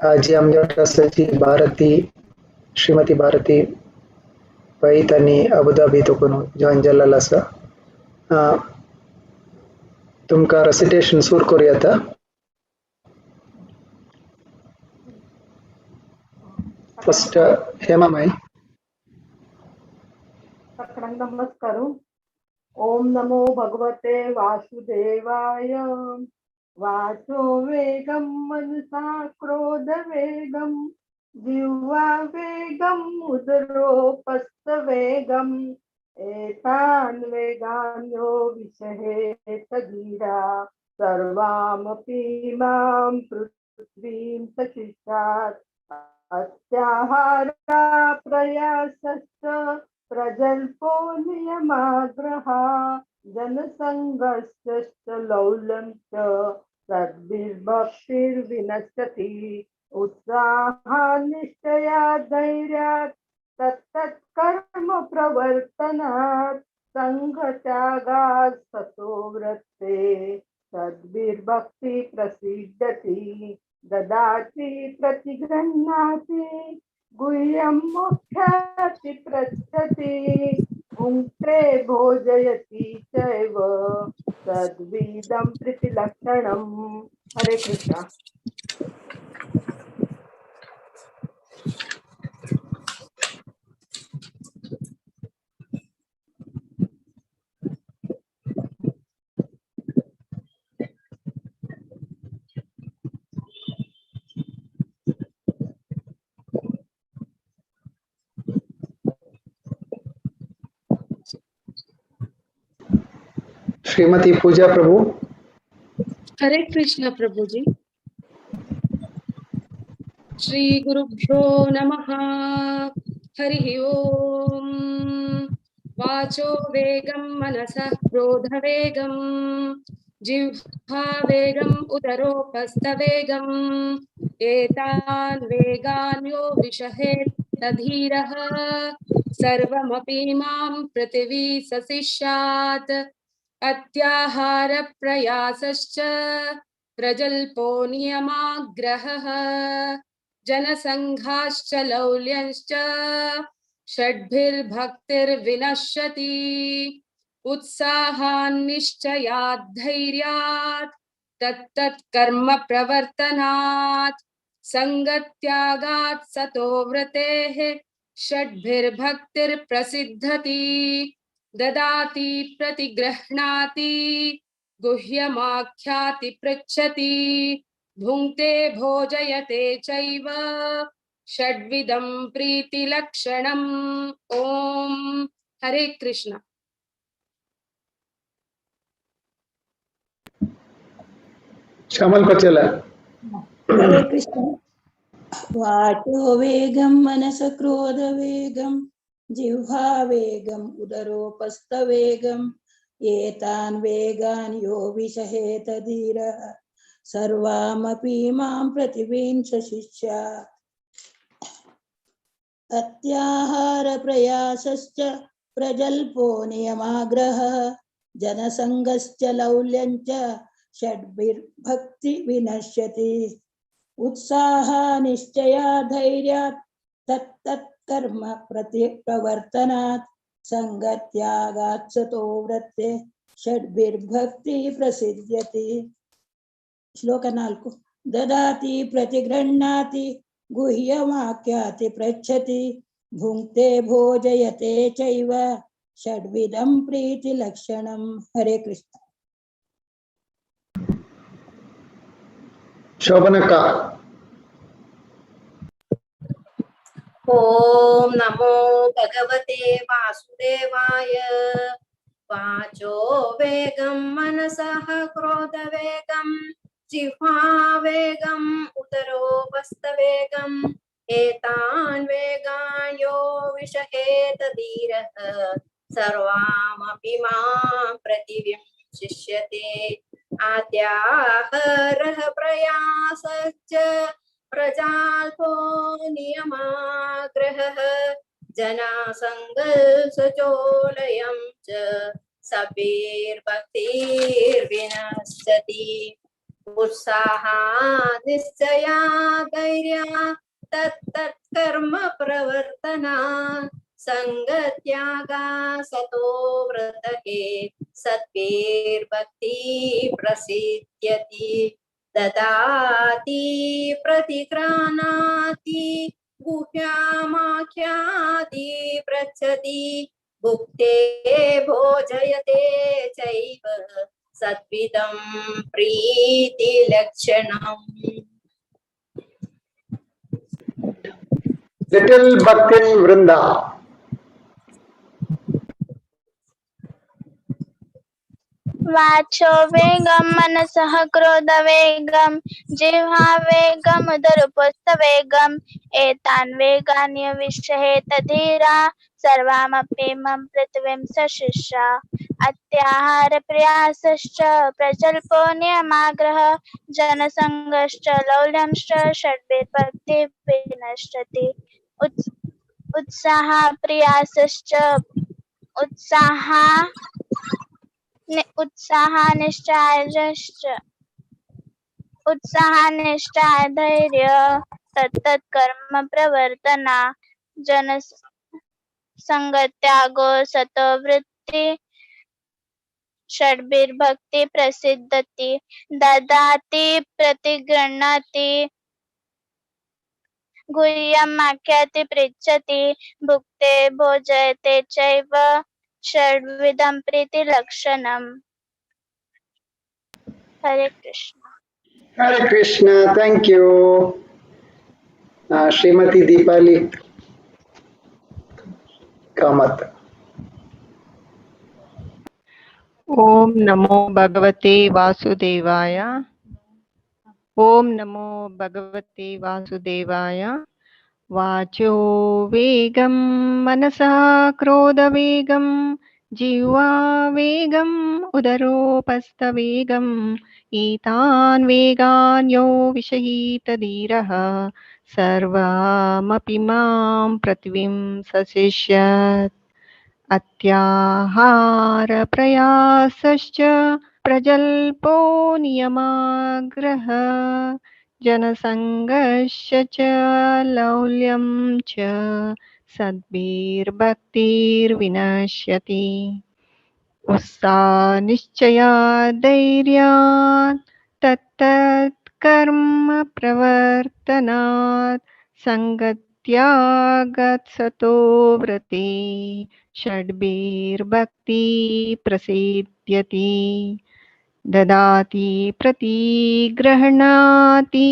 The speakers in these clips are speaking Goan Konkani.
आजी आमगे आसा जी भारती, श्रीमती भारती पै, तांणी अबुधाबी तकून जॉयन जाल्लेलो आसा. तुमकां रेसिटेशन सुरू करूया आता. फर्स्ट हेमा माई. सगळ्यांना नमस्कार. ओम नमो भगवते वासुदेवाय. वाचो वेगं मनसा क्रोध वेगं जिह्वा वेगं उदरोपस्थ वेगं एतान् वेगान् यो विषहेत धीरा सर्वामपि मां पृथ्वीं सशिष्यात्. अत्याहारा प्रयासश्च प्रजल्पो नियमाग्रहा जनसङ्घश्च लौल्यं च सद्भिर्भक्तिर्विनश्यति. उत्साहान्निश्चया धैर्यात् तत्तत्कर्म प्रवर्तनात् सङ्गत्यागात् सतो व्रते सद्भिर्भक्ति प्रसिद्धति. ददाति प्रतिगृह्णाति गुह्यं मोक्षाति पृच्छति भुङ्क्ते भोजयति चैव तद्विदं प्रीतिलक्षणम्. हरे कृष्ण. श्रीमती पूजा प्रभु. हरे कृष्ण प्रभु जी. श्री गुरुभ्यो नमः. हरि ओम. वाचो वेगं मनसः क्रोधवेगं जिह्वा वेगं उदरोपस्थवेगं एतान् वेगान् यो विषहेत धीरः सर्वमपि मां पृथिवी सशिष्यात्. अत्याहार प्रयासश्च प्रजल्पो नियमाग्रहः जनसङ्घाश्च लौल्यश्च षड्भिर्भक्तिर्विनश्यति. उत्साहान्निश्चयात् धैर्यात् तत्तत्कर्म प्रवर्तनात् सङ्गत्यागात् सतो व्रतेः षड्भिर्भक्तिर्प्रसिद्धति. ददाति प्रतिगृह्णाति गुह्यमाख्याति पृच्छति भुङ्क्ते भोजयते चैव षड्विधं प्रीतिलक्षणम्. ओम हरे कृष्ण. श्यामल कोचेला. हरे कृष्ण. वाचो वेगं मनस क्रोध वेगं जिह्वा वेगं उदरोपस्थवेगं एतान् वेगान् यो विषहेत धीरः सर्वामपि मां पृथिवीं सशिष्यात्. अत्याहार प्रयासश्च प्रजल्पो नियमाग्रहः जनसङ्गश्च लौल्यं च षड्भिर्भक्ति विनश्यति. उत्साह निश्चया धैर्यात् तत्तत्कर्म प्रति प्रवर्तनात् सङ्गत्यागात् सतो व्रते षड्भिर्भक्ति प्रसिद्ध्यति. श्लोक 4. ददाति प्रतिगृह्णाति गुह्यमाख्याति पृच्छति भुङ्क्ते भोजयते चैव षड्विधं प्रीतिलक्षणम्. हरे कृष्ण. शोभनका. ओम नमो भगवते वासुदेवाय. वाचो वेगं मनसः क्रोधवेगं जिह्वा वेगं उदरोपस्थवेगं एतान् वेगान् यो विषहेत धीरः सर्वामपि मां पृथिवीं शिष्यते. आद्याहरः प्रयासश्च प्रजाल्पो नियमाग्रहः उत्साहा निश्चया धैर्या तत्तत्कर्म प्रवर्तना संगत्यागा सतो व्रतके सद्भिर्भक्ति प्रसिद्ध्यति ददाति प्रतिक्राणाति गुह्यामाख्याति पृच्छति भुक्ते भोजयते चैव सद्विदं प्रीतिलक्षणम्. Little Bhaktin Vrinda. वाचो वेगं मनसः क्रोधवेगं जिह्वावेगम् उदरुपस्थवेगम् एतान् वेगान् विषहेत धीरा सर्वामपि मम पृथ्वीं सशिष्या. अत्याहार प्रयासश्च प्रजल्पो नियमाग्रह जनसङ्गश्च लौल्यंश्च षड्भिर्भक्तिः विनश्यति. उत्साह प्रयासश्च उत्साह उत्साह निष्ठा धैर्य तत्तत्कर्म प्रवर्तना जन संगत्यागो सतोवृत्ति षड्भिर्भक्ति प्रसिद्धति ददाति प्रतिगृह्णाति गुह्यमाख्याति पृच्छति भुक्ते भोजयते चैव षड्विधं प्रीतिलक्षणम्. Hare Krishna. Hare Krishna, thank you. Shrimati Deepali Kamath. Om Namo Bhagavate Vasudevaya. Om Namo Bhagavate Vasudevaya. Vacho vegam manasa krodha vegam jiva vegam udaropastha vegam etan vegan yo vishahita dhirah sarvamapi mam prativim sasishyat. Atyahara prayasascha prajalpo niyamagraha janasangasya cha laulyam cha sadbhirbhaktir vinashyati. Ussa nishchaya dhairyat tattat karma pravartanat sangatyagat sato vrati षड्भिर्भक्ति प्रसिद्ध्यति. ददाति प्रतिगृह्णाति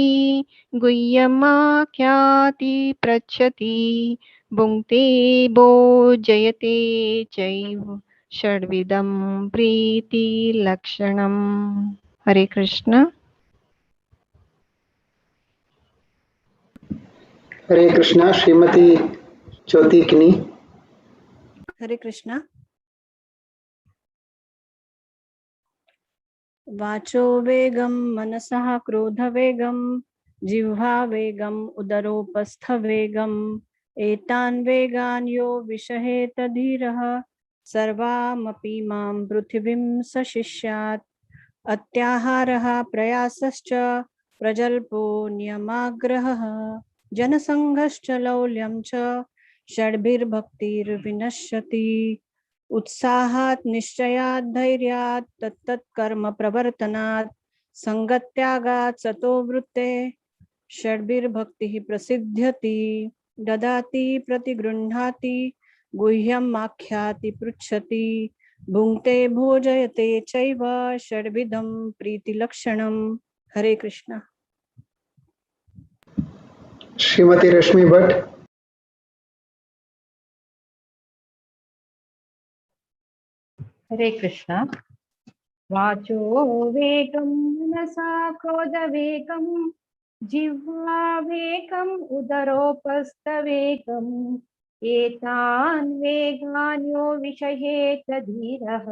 गुह्यमाख्याति पृच्छति भुङ्क्ते भोजयते चैव षड्विधं प्रीतिलक्षणम्. हरे Krishna. Hare Krishna. Shrimati Jyoti Kini. Hare Krishna. वाचो वेगं मनसः क्रोधवेगं जिह्वावेगम् उदरोपस्थवेगम् एतान् वेगान् यो विषहेत धीरः सर्वामपि मां पृथिवीं सशिष्यात्. अत्याहारः प्रयासश्च प्रजल्पो नियमाग्रहः जनसङ्घश्च लौल्यं च षड्भिर्भक्तिर्विनश्यति. उत्साहात् निश्चयात् धैर्यात् तत्तत्कर्म प्रवर्तनात् संगत्यागात् सतो वृत्ते षड्भिर्भक्तिः प्रसिद्ध्यति. ददाति प्रतिगृह्णाति गुह्यम् आख्याति पृच्छति भुङ्क्ते भोजयते चैव षड्विधं प्रीतिलक्षणम्. हरे कृष्ण. श्रीमती रश्मि भट्ट. हरे कृष्ण. वाचो वेगं मनसा क्रोधवेगं जिह्वावेगम् उदरोपस्थवेगम् एतान् वेगान् यो विषयेत धीरः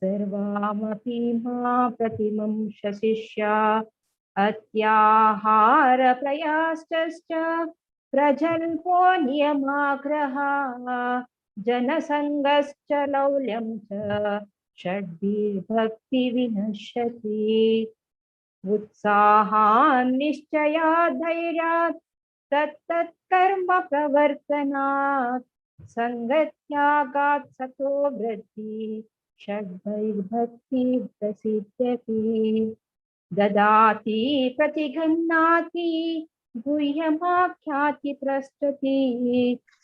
सर्वामपि मा प्रतिमं शशिष्या. अत्याहार प्रयासश्च प्रजल्पो नियमाग्रहः जनसङ्गश्च लौल्यं च षड्भिर्भक्ति विनश्यति. उत्साहान् निश्चयात् धैर्यात् तत्तत्कर्म प्रवर्तनात् सङ्गत्यागात् सतो वृद्धि षड्भिर्भक्तिः प्रसिद्ध्यति। ददाति प्रतिगृह्णाति गुह्यमाख्याति पृच्छति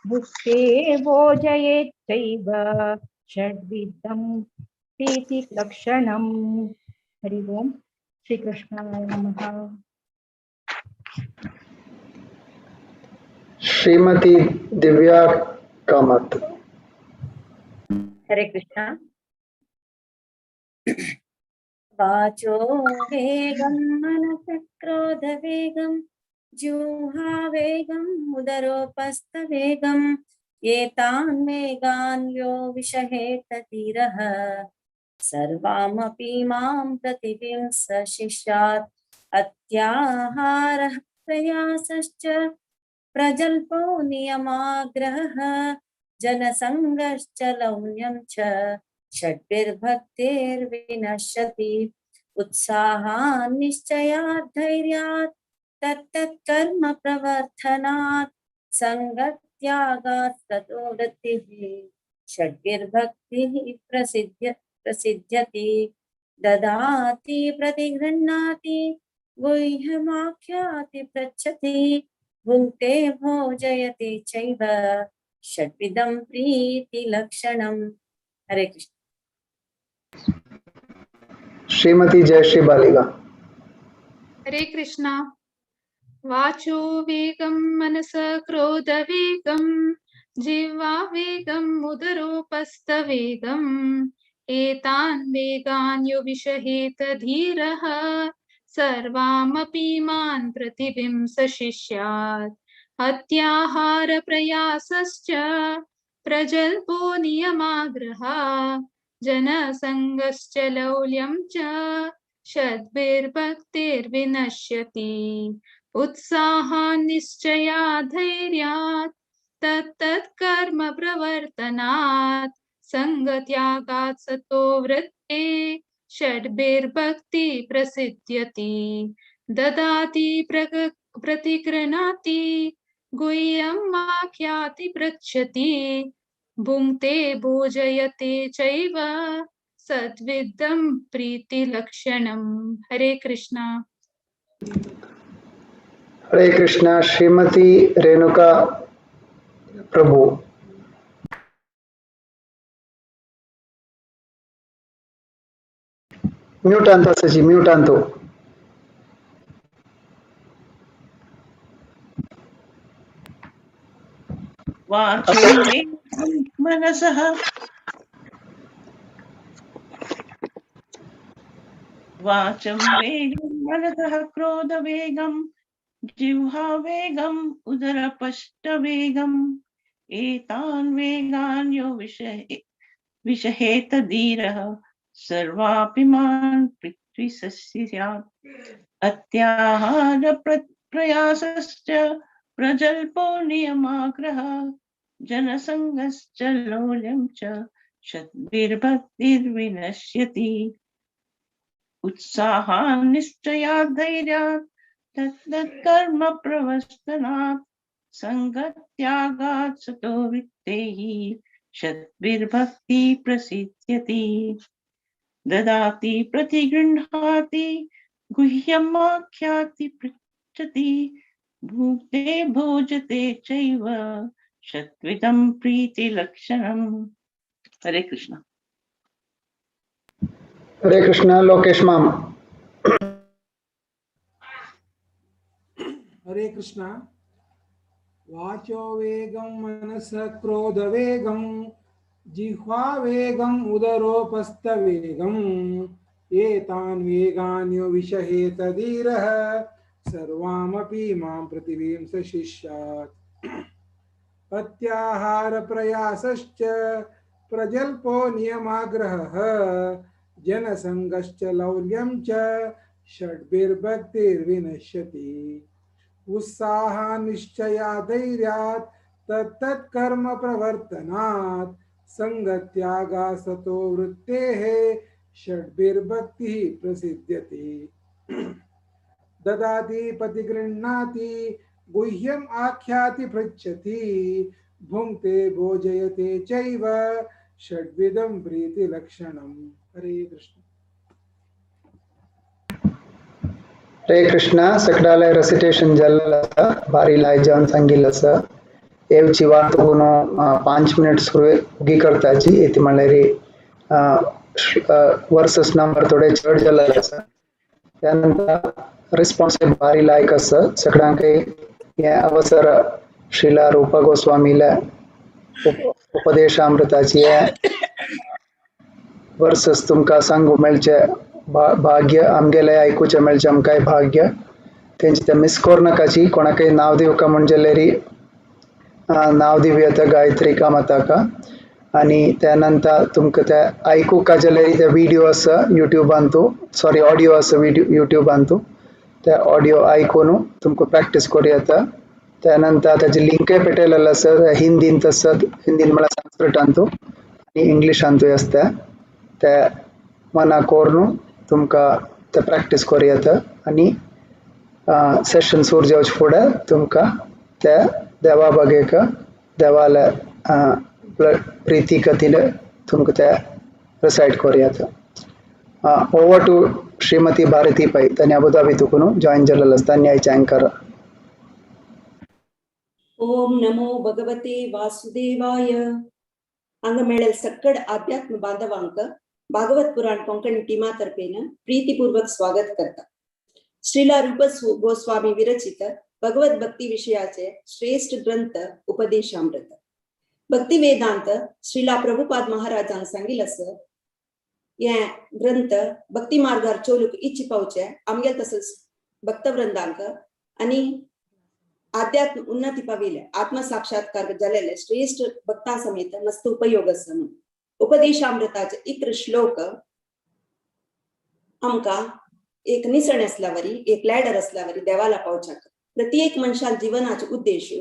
भुक्ते भोजयेत् चैव षड्विधं प्रीतिलक्षणम्। हरि ओम। श्री कृष्णाय नमः। श्रीमती दिव्या कामत। हरे कृष्णा। वाचो वेगं मनसः क्रोधवेगं जिह्वावेगं उदरोपस्थवेगं एतान् वेगान् यो विषहेत धीरः सर्वामपि मां प्रतिबिं स शिष्यात्। अत्याहारः प्रयासश्च प्रजल्पो नियमाग्रहः जनसङ्गश्च लौल्यं च षड्भिर्भक्तिर्विनश्यति। उत्साहान् निश्चयात् धैर्यात् तत्तत्कर्म प्रवर्तनात् सङ्गत्यागात् ततो वृत्तिः षड्भिर्भक्तिः प्रसिद्ध्यति। ददाति प्रतिगृह्णाति गुह्यमाख्याति पृच्छति भुङ्क्ते भोजयति चैव षड्विधं प्रीतिलक्षणम्। हरे कृष्ण। श्रीमती जयश्री बालिका। हरे कृष्णा। वाचो वेगं मनस क्रोधवेगं जिह्वा वेगं उदरोपस्थवेगम् एतान् वेगान् यो विषहेत धीरः सर्वामपि मान् प्रतिबिं स शिष्यात्। अत्याहार प्रयासश्च प्रजल्पो नियमाग्रह जनसङ्गश्च लौल्यं च षड्भिर्भक्तिर्विनश्यति। उत्साहान् निश्चयात् धैर्यात् तत्तत्कर्म प्रवर्तनात् सङ्गत्यागात् सतो वृत्ते षड्भिर्भक्ति प्रसिद्ध्यति। ददाति प्रतिगृह्णाति गुह्यं आख्याति पृच्छति भुङ्क्ते भोजयते चैव सद्विद्धं प्रीतिलक्षणम्। हरे कृष्णा। हरे कृष्णा। श्रीमती रेणुका प्रभु। म्यूट अंतो सजी, म्यूट अंतो। वाचो वेगं मनसः वाचं वेगं मनसः क्रोधवेगं जिह्वावेगम् उदरपष्टवेगम् एतान् वेगान् यो विषहेत धीरः सर्वापि मान् पृथ्वी सस्यात्। अत्याहार प्रयासश्च प्रजल्पो नियमाग्रह जनसङ्गश्च लौल्यं च षड्भिर्भक्तिर्विनश्यति। उत्साहान् निश्चयात् धैर्यात् तत्तत्कर्म प्रवर्तनात् सङ्गत्यागात् सतो वृत्तेः षड्भिर्भक्ति प्रसिद्ध्यति। ददाति प्रतिगृह्णाति गुह्यमाख्याति पृच्छति भुङ्क्ते भोजते चैव षड्विधं प्रीतिलक्षणम्। हरे कृष्णा। हरे कृष्णा। लोकेश माम। हरे कृष्णा। वाचो वेगं मनसः क्रोधवेगं जिह्वावेगं उदरोपस्थवेगम् एतान् वेगान् यो विषहेत धीरः सर्वामपि मां पृथिवीं स शिष्यात्। अत्याहार प्रयासश्च प्रजल्पो नियमाग्रहः जनसङ्गश्च लौल्यं च षड्भिर्भक्तिर्विनश्यति। उत्साहान् निश्चयात् धैर्यात् तत्तत्कर्म प्रवर्तनात् सङ्गत्यागात् सतो वृत्तेः षड्भिर्भक्तिः प्रसिद्ध्यति। ददाति प्रतिगृह्णाति गुह्यम् आख्याति पृच्छति भुङ्क्ते भोजयते चैव षड्विधं प्रीतिलक्षणम्। हरे कृष्ण। हरे कृष्ण। सकडाले रेसिटेशन जाल्लें आसा, भारी लाय जावन सांगिल्लें आसा। येवची वात 5 मिनिट उगी करताची इति म्हणल्यार वर्सस नंबर थोडे चड जाल्ले आसा। त्यानंतर रिस्पॉन्स भारी लायक आसा। सगळ्यांकय हे अवसर श्रीला रूपा गोस्वामीला उपदेशामृताची हे वर्सस तुमकां सांगू मेळचे भाग्य, आमगेले आयकुचें मेळचें आमकांय भाग्य। तेंचे ते मिस कोरनाकाची, कोणाकय नांव दिवका म्हण जाल्यार नांव दिवया त्या गायत्री कामताका। आनी त्या नंतर तुमकां ते आयकुका जाल्यार ते व्हिडियो आसा युट्यूबान, तूं सॉरी ऑडियो आसा व्हिडियो युट्यूबान, तूं ते ऑडियो आयकून तुमकां प्रॅक्टीस करूं येता। त्या नंतर ताजी लिंकय पेटयलेली आसा, हिंदीन आसा, हिंदीन म्हळ्यार संस्कृतान तूं आनी इंग्लिशांतूय आसता। ते मना करून तुमकां ते प्रॅक्टीस करूं येता आनी सेशन सुरू जावचे फुडें तुमकां ते देवा बागेक देवाले प्रिती खातीर तुमकां ते रिसायट करूं येता। ओवर टू श्रीमती भारती पै, तांणी अबुधाबी तुकून जॉयन जाल्लें आसा, तांणी आयचे एंकर। ओम नमो भगवते वासुदेवाय। हांगा मेळेल सक्कड आध्यात्म बांधवांक भागवत पुराण कोंकणी टीमा तर्फेन प्रीतिपूर्वक स्वागत करता। श्रीला रूप गोस्वामी विरचित भगवत भक्ती विषयाचे श्रेष्ठ ग्रंथ उपदेशामृत भक्ती वेदांत श्रीला प्रभुपाद महाराजांक सांगिल आसा। हे ग्रंथ भक्ती मार्गार चलूंक इच्छी पावचे आमगेल तसोच भक्तवृंदांक आनी आध्यात्म उन्नती पाविले आत्मसाक्षात्कार जालेले श्रेष्ठ भक्तां समेत मस्त उपयोग आसा म्हणून उपदेशामृताचे 11 श्लोक आमकां एक निसण आसल्यावरी, एक लॅडर आसल्यावरी देवाला पावच्याक। प्रत्येक मनशान जीवनाचे उद्देश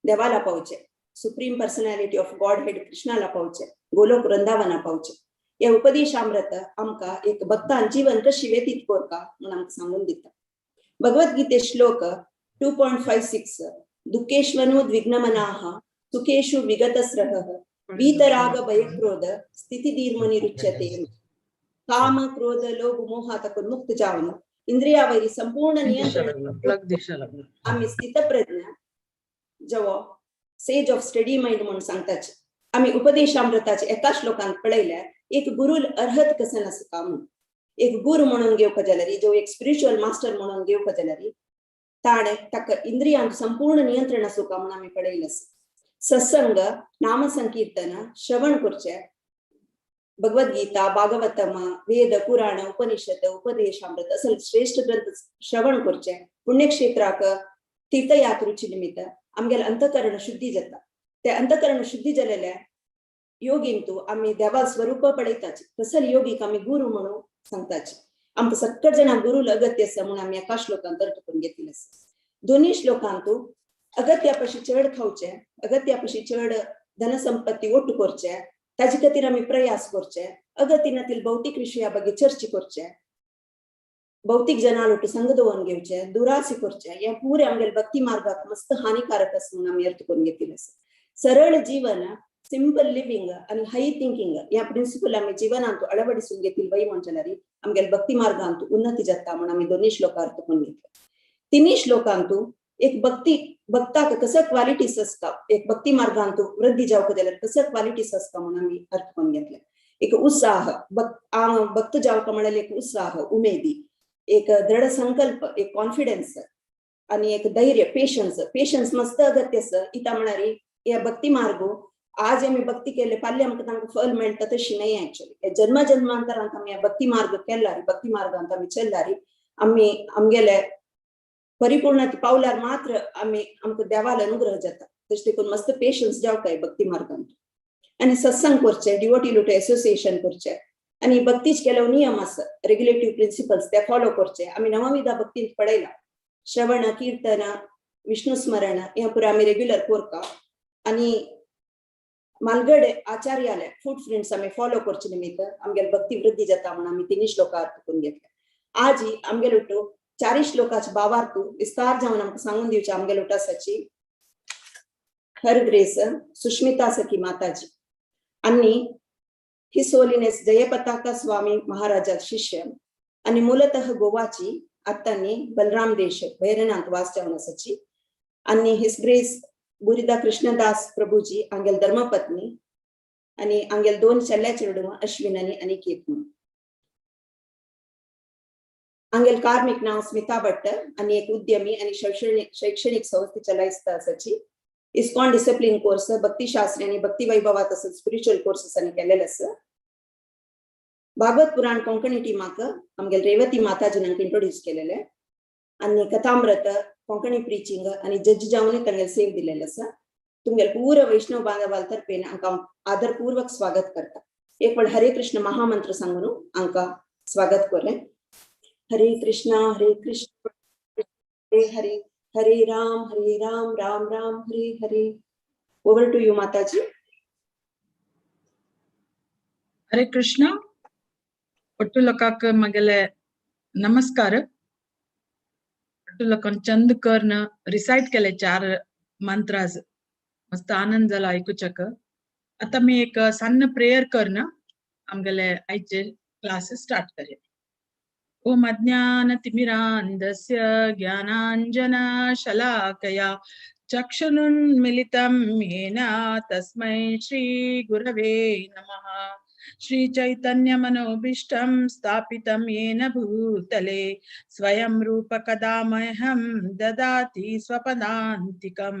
देवाला पावचे, supreme personality of godhead कृष्णाला पावचे, गोलोक वृंदावना पावचे। हे उपदेशामृत आमकां एक भक्तान जीवन कशी व्यतीत करता म्हूण आमकां सांगून दिता। भगवद्गीते श्लोक 2.56 दुःखेष्वनु द्विघ्नमनाः सुखेषु विगतस्रहः वीतराग भयक्रोध स्थितिधीर्मनिरुच्यते। काम क्रोध लोभ मोह ताकून मुक्त जावन इंद्रियावरी संपूर्ण नियंत्रण आमी स्थितप्रज्ञ जवो सेज ऑफ स्टडी माइंड म्हणून सांगताचे। आमी उपदेशामृताचे एका श्लोकांत पळयल्यार एक गुरु अर्हत कसन आसता म्हणून, एक गुरु म्हणून घेवपा जाल्यार, जो एक स्पिरिच्युअल मास्टर म्हणून घेवपा जाल्यार ताणें ताका इंद्रियांक संपूर्ण नियंत्रण आसूका म्हणून आमी पळयलें आसा। सत्संग नामसंकीर्तन श्रवण करचे, भगवद्गीता भागवतम वेद पुराण उपनिषद उपदेशामृत असल श्रेष्ठ ग्रंथ श्रवण करचे, पुण्यक्षेत्राक तीर्थयात्रुची निमित्त आमगेले अंतकरण शुद्धी जाता। ते अंतकरण शुद्धी जालेल्या योगींतू आमी देवा स्वरूप पळयताची, तसल योगीक आमी गुरु म्हणून सांगताची। आमकां सक्कड जाणां गुरु अगत्य आसा म्हणून आमी एका श्लोकांत अर्थ करून घेतिल्लें आसा। दोनूय श्लोकांतू अगत्यापशी चड खावचे, अगत्यापशी चड धनसंपत्ती ओट्टू करचे, ताजे खातीर आमी प्रयास करचे, अगतीनातील भौतिक विशया ಬಗ್ಗೆ चर्चा करचे, भौतिक जनालोट संग दवरून घेवचे, दुरासी करचे, हे पुरे आमगेले भक्ती मार्गाक मस्त हानिकारक आसा म्हणून आमी अर्थ करून घेतिल्लें आसा। सरळ जीवन, सिंपल लिव्हिंग आनी हाय थिंकिंग ह्या प्रिन्सिपल आमी जीवनांत अळवडिसून घेतील वय म्हण जाल्यार आमगेले भक्ती मार्गांत उन्नती जाता म्हणून आमी दोनूय श्लोकां अर्थ करून घेतले। तिनूय श्लोकांतू एक भक्ती भक्ताक कसो क्वालिटीज आसता, एक भक्ती मार्गांत वृद्धी जावंक जाल्यार कसो क्वालिटीज आसता म्हणून आमी अर्थ करून घेतले। एक उत्साह, भक्त जावंक म्हळ्यार एक उत्साह, उमेदी, एक दृढ संकल्प, एक कॉन्फिडन्स आनी एक धैर्य, पेशन्स। पेशन्स मस्त अगत्य आसा। इता म्हळ्यार हे भक्ती मार्गो आज आमी भक्ती केले पाल्ले आमकां तांकां फल मेळटा तशी न्हय। एक्चुअली जन्म जन्मांतरांत आमी भक्ती मार्ग केल्ला, भक्ती मार्गांत आमी चल्लारी आमी आमगेले परिपूर्ण पावल्यार मात्र आमी आमकां देवाल अनुग्रह जाता। तशें देखून मस्त पेशन्स जावंक भक्ती मार्गांत आनी सत्संग करचे, डिवोटी लुटे एसोसिएशन करचे आनी भक्तीच केलो नियम आसा, रेग्युलेटिव्ह प्रिन्सिपल्स ते फॉलो करचे। आमी नवविधा भक्तींत पळयला, श्रवण कीर्तन विष्णु स्मरण हे पुरा आमी रेग्युलर करता आनी मालगड आचार्याले फूट प्रिंट्स आमी फॉलो करचे निमित्त आमगेले भक्ती वृद्धी जाता म्हणून आमी तिन्ही श्लोका अर्थ करून घेतले। आजी आमगेले चारी श्लोकाचे भावार्थू विस्तार जावन आमकां सांगून दिवचे आमगे लोटसाची हर ग्रेस सुष्मिता सखी माताजी आणि his holiness Jayapataka स्वामी महाराजा शिष्य आणि ಮೂಲತಃ ಗೋವಾची आत्तांनी बलराम देश भैरनाथ वास जावन आसाची आणि his grace बुरिदा कृष्णदास प्रभुजी आंगेल धर्मपत्नी आणि आंगेल दोन चेडल्या चेडवां अश्विन आणि अनिकेत म्हणून. आंगेल कार्मिक नाव स्मिता भट्ट आणि एक उद्यमी आणि शैक्षणिक शैक्षणिक संस्थे चलायस्ता आसाची. इस्कॉन डिसिप्लिन कोर्स, भक्तिशास्त्री आणि भक्ती वैभवात असं स्पिरिच्युअल कोर्सेस आनी केलेले आसा. भागवत पुराण कोंकणी टिमाक आमगेल रेवती माताजीन आमकां इंट्रोड्यूस केलेले आनी कथामृत कोंकणी प्रिचिंग आणि जज जावन तांगेल सेव दिलेले आसा. तुमगेल पूरा वैष्णव बांधवाल तर्फेन आमकां आदरपूर्वक स्वागत करता. एक वेळ हरे कृष्ण महामंत्र सांगून आमकां स्वागत करे. Hare Krishna Hare Krishna Hare Hare, Hare Ram Hare Ram Ram Ram Hare Hare. Over to you Mataji. Hare Krishna. ಒಟ್ಟು लोकांक म्हगेले नमस्कार. ಒಟ್ಟು लोकांक चंद कर्न रिसायट केले चार मंत्राज, मस्त आनंद जाला आयकुच्याक. आता मी एक सन्न प्रेयर करन आमगेले आयचे क्लासेस स्टार्ट करया. ओम अज्ञानतिमिरान्धस्य ज्ञानाञ्जनशलाकया चक्षुरुन्मिलितं येन तस्मै श्री गुरवे नमः. श्री चैतन्य मनोभीष्टं स्थापितं येन भूतले स्वयं रूप कदा मह्यं ददाति स्वपदान्तिकं.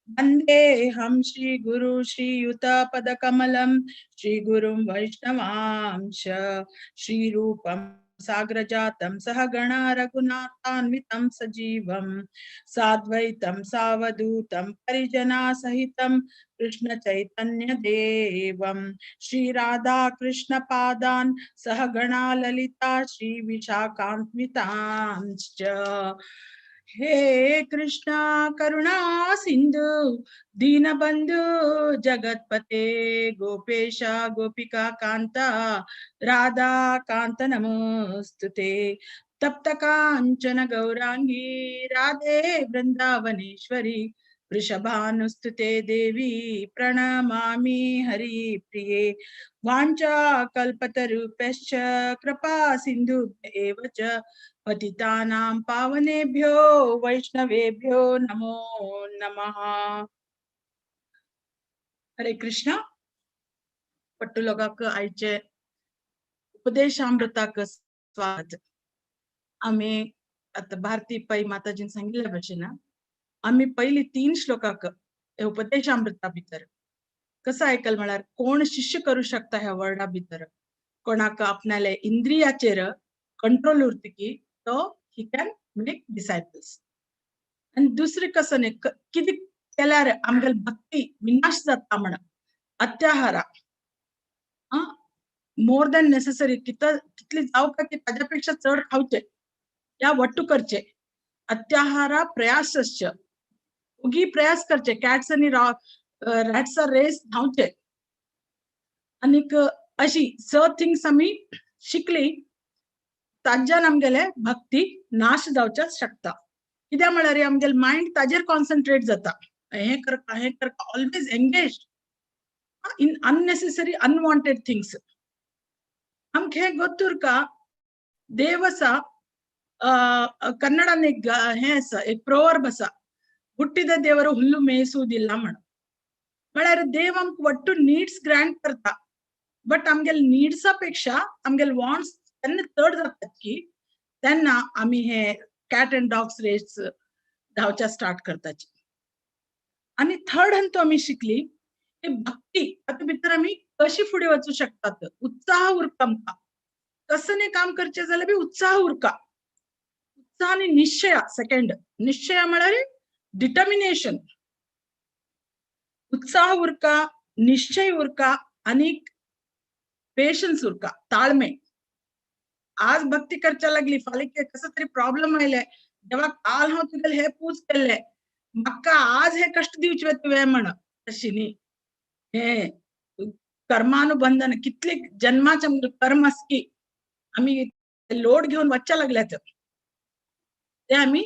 वन्देऽहं श्री गुरु श्रीयुत पदकमलं श्री गुरुं वैष्णवांश श्री रूपं साग्रजातं सहगणा रघुनाथान्वितं सजीवं साद्वैतं सावधूतं परिजना सहितं कृष्ण चैतन्य देवं. श्री राधा कृष्ण पादान सहगणा ललिता श्री विशाखान्वितांश्च. हे कृष्णा करुणा सिंधु दीनबंधु जगत्पते गोपेश गोपिका कांता राधा कांत नमोस्तुते. तप्त कांचन गौरांगी राधे वृंदावनेश्वरी वृषभानुस्तुते देवी प्रणमामि हरिप्रिये. वाञ्छा कल्पतरुभ्यश्च कृपा सिन्धुभ्य एव च पतितानां पावनेभ्यो वैष्णवेभ्यो नमो नमः. हरे कृष्ण. पट्टू लोकांक आयचे उपदेशामृताक स्वागत. आमी आतां भारती पै माताजीन सांगिल्ल्या भशेन आमी पयली 3 श्लोकाक उपदेशामृता भितर कसं आयकल म्हळ्यार कोण शिष्य करू शकता ह्या वर्डा भितर, कोणाक आपणाले इंद्रियाचेर कंट्रोल उरता की तो he can make disciples. आनी दुसरें कसं न्ही, कितें केल्यार आमगेले भक्ती विनाश जाता म्हण अत्याहारा मोर दॅन नेसेसरी, कितली जावका की ताज्या पेक्षा चड खावचे या वट्टू करचे. अत्याहारा प्रयासश्च, ओगी प्रयास करचे, कॅट्स आनी रॅट्स रेस धांवचे. आनीक अशी स थिंग्स आमी शिकली ताज्यान आमगेले भक्ती नाश जावच्याच शकता. कित्याक म्हळ्यार आमगेले मायंड ताजेर कॉन्सन्ट्रेट जाता, हें करता हें करता, always engage in unnecessary unwanted things. आमकां हें गोत्तुरका देव आसा, ಕನ್ನಡನ हे आसा एक प्रोवर्ब आसा, ಹುಟ್ಟಿದ ದೇವರು ಹುಲ್ಲು ಮೇಯಿಸುವುದಿಲ್ಲ म्हण. म्हळ्यार देव आमकां वट्टू नीड्स ग्रांट करता, बट आमगेले नीड्सा पेक्षा आमगेले वॉन्ट्स तेन्ना चड जातात की तेन्ना आमी हे कॅट अँड डॉग्स रेस धांवच्या स्टार्ट करताची. आनी थर्ड हंत आमी शिकली की भक्ती तातूंत भितर आमी कशी फुडें वचूं शकतात. उत्साह उरता आमकां, कसं काम करचें जाल्यार बी उत्साह उरका. उत्साह आनी निश्चया, सेकंड निश्चया म्हळ्यार डिटर्मिनेशन. उत्साह उरका, निश्चय उरका आनी पेशन्स उरका, ताळमे. आज भक्ती करच्या लागली, फाल्यां कसं तरी प्रॉब्लेम आयले, जेव्हा काल हांव तुगेले हे पूज केल्ले, म्हाका आज हे कश्ट दिवचे तुवें म्हण, तशी न्ही. हे कर्मानुबंधन, कितले जन्माचे कर्म आसा की आमी लोड घेवन वचच्या लागल्यात. ते आमी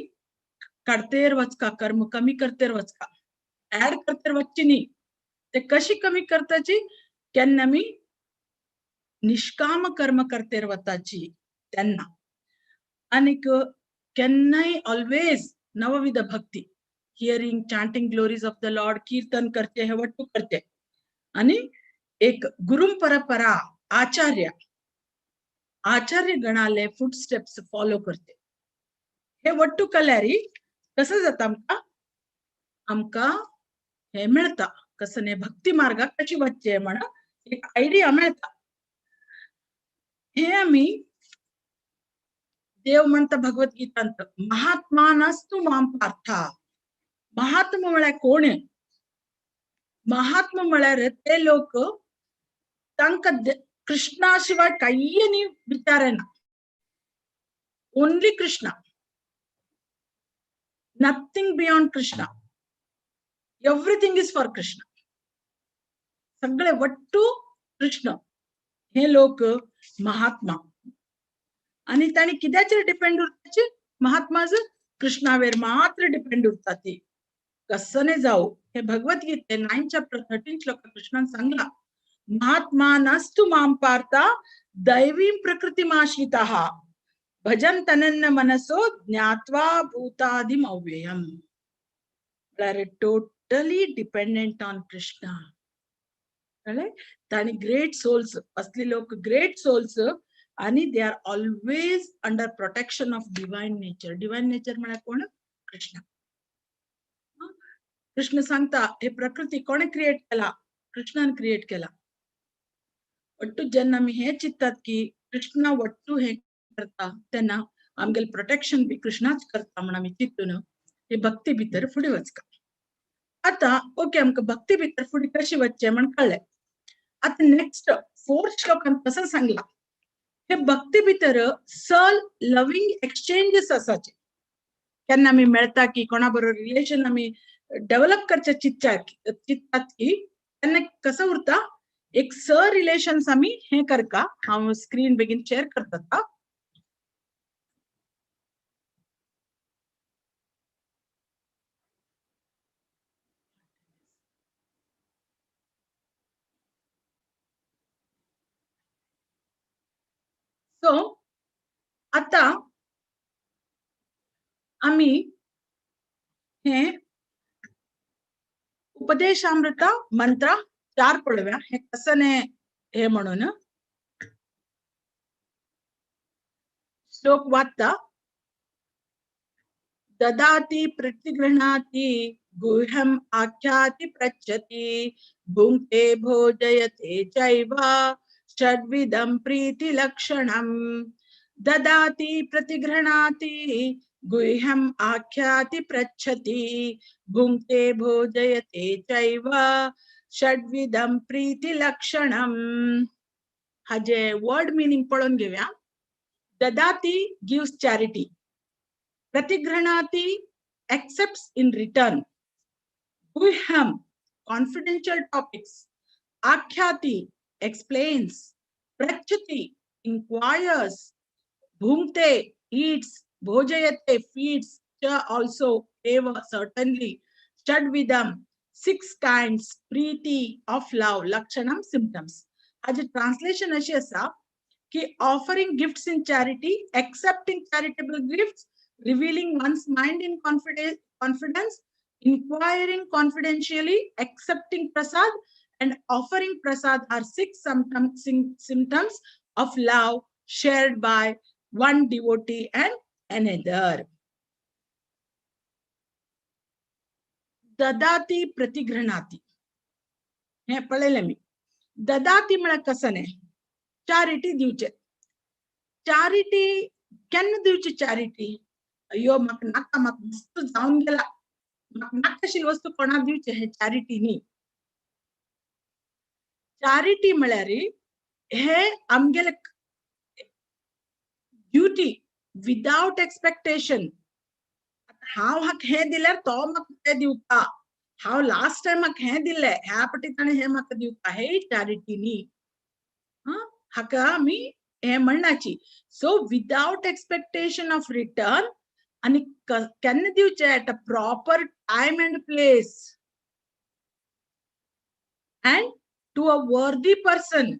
काडतेर वचका, कर्म कमी करतेर वचका, ऍड करतेर वचची न्ही. ते कशी कमी करताची? केन्ना आमी निष्काम कर्म करतेर वताची तेन्ना. आनीक केन्नाय always नवविध Bhakti, hearing, chanting glories of the lord, कीर्तन करचे, हे वट्टू करचे. आणि एक गुरु परंपरा, आचार्य आचार्य गणाले फूट स्टेप्स फॉलो करते. हे वट्टू केल्यारी कसं जाता आमकां? आमकां हे मेळता, कसं न्ही भक्ती मार्गाक कशी वचचें म्हण एक आयडिया मेळता. हे आमी देव म्हणता भगवद्गीतांत, महात्मा नस्तु माम पार्था. महात्मा म्हळ्यार कोण? महात्मा म्हळ्यार ते लोक तांकां कृष्णा शिवाय कांय न्ही विचार येना. Only Krishna, nothing beyond Krishna, everything is for Krishna. सगळे वट्टू कृष्ण. हे लोक महात्मा. आणि ताणी कित्याचेर डिपेंड उरताची? महात्मा कृष्णावेर मात्र डिपेंड उरता. ती कसने जाऊ. हे भगवद्गीते 9 चॅप्टर 13 श्लोक कृष्णान सांगला, महात्मा नस्तु माम पार्था दैवीं प्रकृतिमाश्रितः भजन तनन्य मनसो ज्ञात्वा भूतादिम अव्ययम. म्हळ्यार टोटली डिपेंडंट ऑन कृष्णा. कळ्ळें? ताणी ग्रेट सोल्स, असले लोक ग्रेट सोल्स, आणि they are always under protection of divine nature. Divine nature म्हळ्यार कोण? कृष्ण. कृष्ण सांगता हे प्रकृती कोणे क्रिएट केला? कृष्णान क्रिएट केला. वट्टू जेन्ना आमी हे चिंततात की कृष्णा वट्टू हे करता तेन्ना आमगेले प्रोटेक्शन बी कृष्णाच करता म्हण आमी चिंतून हे भक्ती भितर फुडें वचका. आतां ओके, आमकां भक्ती भितर फुडें कशी वचचें म्हण कळ्ळें. आतां नेक्स्ट फोर्थ श्लोकान कसं सांगला, हे भक्ती भितर सल लव्हिंग एक्सचेंजेस आसाचे. केन्ना आमी मेळटा की कोणा बरोबर रिलेशन आमी डेव्हलप करचे चिंततात की तेन्ना कसं उरता एक स रिलेशन्स आमी हे करका. हांव स्क्रीन बेगीन शेअर करता. सो आता आमी हे उपदेशामृत मंत्र 4 पळोवया, हे कसं हे म्हणून श्लोक वाचता. ददाति प्रतिगृह्णाति गुह्यम आख्याति पृच्छति भुङ्क्ते भोजयते चैव षड्विधं प्रीतिलक्षणम्. ददाति प्रतिगृह्णाति गुह्यम आख्याति पृच्छति भुङ्क्ते भोजयते चैव षड्विधं प्रीतिलक्षणम्. हाजे वर्ड मिनिंग पळोवन घेवया. ददाति गिव्स चॅरिटी, प्रतिगृह्णाति एक्सेप्ट्स इन रिटर्न, गुह्यम कॉन्फिडेन्शियल टॉपिक्स, आख्याति एक्सप्लेन्स, पृच्छति इंक्वायर्स, भुङ्क्ते ईट्स, भोजयते फीड्स, च ऑल्सो एव सर्टनली, षड्विधम 6 काइंड्स, प्रीति ऑफ लव, लक्षणम सिम्टम्स. हाजे ट्रान्सलेशन अशी आसा की offering gifts in charity, accepting charitable gifts, revealing one's mind in confidence, inquiring confidentially, accepting prasad and offering prasad are 6 symptoms of love shared by one devotee and another. ददाती प्रतिगृह्णाती हे पळयलें मी. ददाती म्हळ्यार कसं न्ही, चॅरिटी दिवचे. चॅरिटी केन्ना दिवची? चॅरिटी अय्यो म्हाका नाका, म्हाका वस्तू जावन गेला, म्हाका नाका आशिल्ली वस्तू कोणाक दिवचे, हे चॅरिटी न्ही. चॅरिटी म्हळ्यार हे आमगेले ड्युटी विदाउट एक्सपेक्टेशन. हांव हाका हें दिल्यार तो म्हाका तें दिवपा, हांव लास्ट टायम म्हाका हें दिल्लें ह्या पटी ताणें हें म्हाका दिवपा, हे चॅरिटी न्ही. हाका आमी हें म्हणनाची. So without expectation of return आनी केन्ना दिवचें? At a proper time and place and to a worthy person.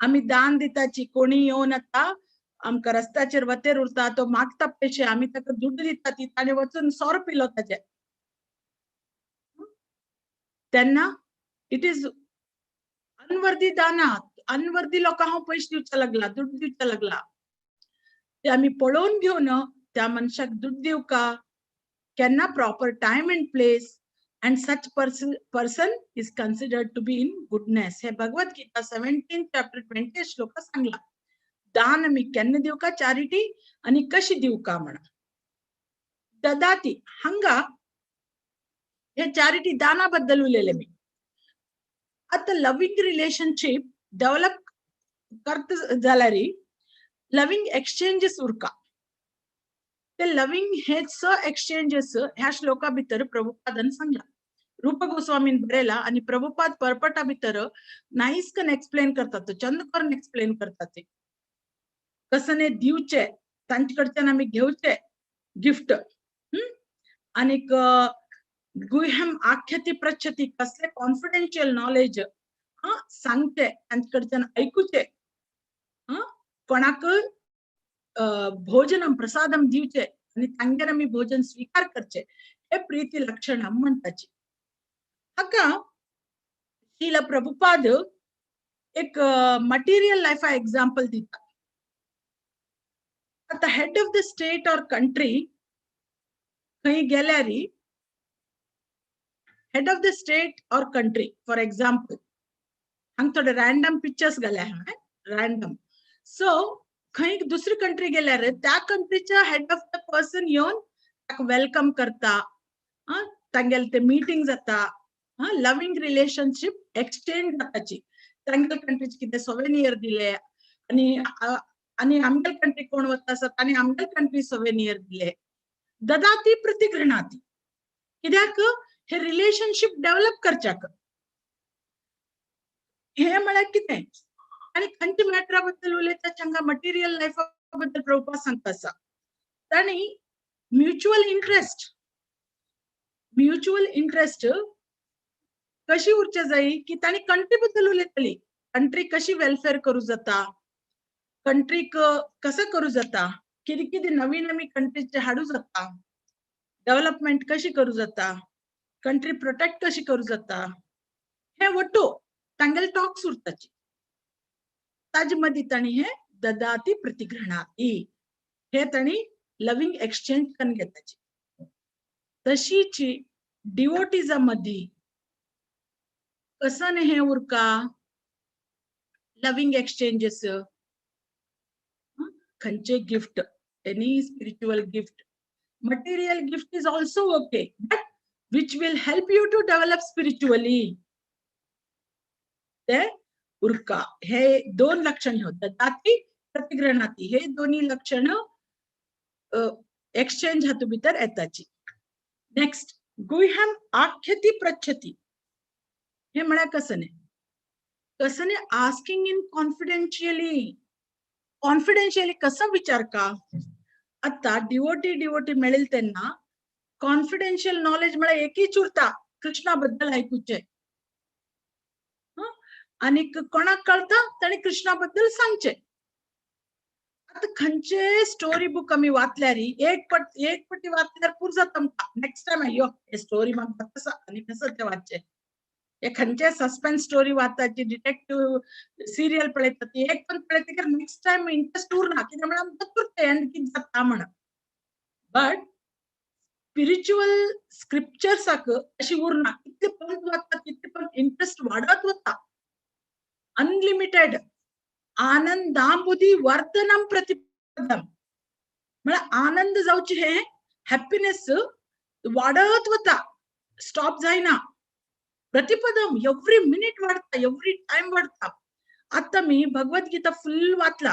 आमी दान दिताची, कोणी येवन आतां आमकां रस्त्याचेर वतेर उरता तो मागता पयशे, आमी ताका दुड्ड दिता ती ताणें वचून सोरो पिलो ताजे, तेन्ना it is अनवर्दी दाना. अनवर्दी लोकांक हांव पयशे दिवच्या लागला, दुड्ड दिवच्या लागला. ते आमी पळोवन घेवन त्या मनशाक दुड्ड दिवका केन्ना? Proper time and place, and such person is considered to be in goodness. हे भगवत गीता 17 चॅप्टर 20 श्लोका सांगला. दान आमी केन्ना दिवका चॅरिटी आनी कशी दिवका म्हणा. ददाती हांगा हे चॅरिटी दाना बद्दल उलयले मी. आतां लवींग रिलेशनशीप डेव्हलप करता जाल्यार लवींग एक्सचेंजेस उरका. ते लवींग हेच एक्सचेंजेस ह्या श्लोका भितर प्रभुपादान सांगला. रूप गोस्वामीन बरयला आणि प्रभुपाद परपटा भितर नाईस कन एक्सप्लेन करतात, तो चंद करून एक्सप्लेन करतात ते कसने दिवचे, तांचे कडच्यान आमी घेवचे गिफ्ट. आनीक गुह्यम आख्याती प्रच्छती, कसले कॉन्फिडेन्शियल नॉलेज सांगचे, तांचे कडच्यान आयकुचे, कोणाक भोजनम प्रसादम दिवचे आणि तांगेर आमी भोजन स्वीकार करचे, हे प्रीती लक्षण म्हणटाची. हाका श्रील प्रभुपाद एक मटेरियल लायफा एग्जाम्पल दिता. आतां head of the state or country खंय गेल्यार, head of the state or country for example, हांगा थोडे रॅन्डम पिक्चर्स घाल्या हांवें, रॅन्डम. सो खंय दुसरी कंट्री गेल्यार त्या कंट्रीच्या हेड ऑफ the person येवन ताका welcome करता, तांगेले ते मिटींग जाता, लवींग रिलेशनशीप एक्सचेंज जाताची. तांगेले कंट्रीचे कितें सोवेनियर दिले आनी आनी आमगेले कंट्री कोण वता आसा तांणी आमगेले कंट्री सोवेनियर दिले. ददाती प्रतिगृणाती, कित्याक हे रिलेशनशीप डेव्हलप करच्याक. हे म्हळ्यार कितें आनी खंयच्या मॅटरा बद्दल उलयता हांगा? मटेरियल लायफा बद्दल प्रभुपाद सांगता आसा. तांणी म्युच्युअल इंट्रस्ट, म्युच्युअल इंट्रस्ट कशी उरचे जाय की तांणी कंट्री बद्दल उलयतली, कंट्री कशी वेलफेअर करूं जाता, कंट्रीक कसं करूं जाता, कितें कितें नवीन आमी कंट्रीचे हाडूं जाता, डेव्हलपमेंट कशी करूं जाता, कंट्री प्रोटेक्ट कशी करूं जाता, हे वट्टू तांगेले टॉक्स उरताची. ताजे मदीं तांणी हे ददाती प्रतिगृणाती हे तांणी लवींग एक्सचेंज करून घेताची. तशीची डिवोटीजा मदीं कसं हे उरका लवींग एक्सचेंजेस? खंयचे gift, any spiritual gift, material gift is also okay, but which will help you to develop spiritually ते उरका. हे दोन लक्षण होतात, ददाती प्रतिगृणाती, हे दोन्ही लक्षण एक्सचेंज हातूंत भितर येताची. नेक्स्ट, गुह्यम आख्यती प्रच्छती, हे म्हळ्यार कसं न्ही, कसं न्ही आस्किंग इन कॉन्फिडेन्शियली. कॉन्फिडेन्शियली कसं विचार का? आता डिवोटी डिवोटी मेळेल तेन्ना कॉन्फिडेन्शियल नॉलेज म्हळ्यार एकूच उरता, कृष्णा बद्दल आयकुचें. आनीक कोणाक कळटा ताणें कृष्णा बद्दल सांगचें. आतां खंयचे स्टोरी बूक आमी वाचल्यार एक पटी वाचल्यार पुरो जाता आमकां. नेक्स्ट टायम अय्यो हे स्टोरी म्हाका आसा आनी कसं तें वाचचें. हे खंयचे सस्पेन्स स्टोरी वाचताची, डिटेक्टिव्ह सिरियल पळयता ती एक पण पळयतकीर नेक्स्ट टायम इंट्रस्ट उरना, कित्याक म्हळ्यार आमकां उरता एंड कितें जाता म्हण. बट स्पिरिच्युअल स्क्रिप्चर्साक अशी उरना, कितले पण वाचता तितले पण इंट्रस्ट वाडत वता. अनलिमिटेड आनंदांबुधी वर्धनम प्रतिपदम म्हळ्यार आनंद जावचे, हे हॅप्पीनेस वाडत वता, स्टॉप जायना. प्रतिपदम एव्हरी मिनिट वाढता, एव्हरी टाइम वाढता. आता मी भगवद्गीता फुल वाचला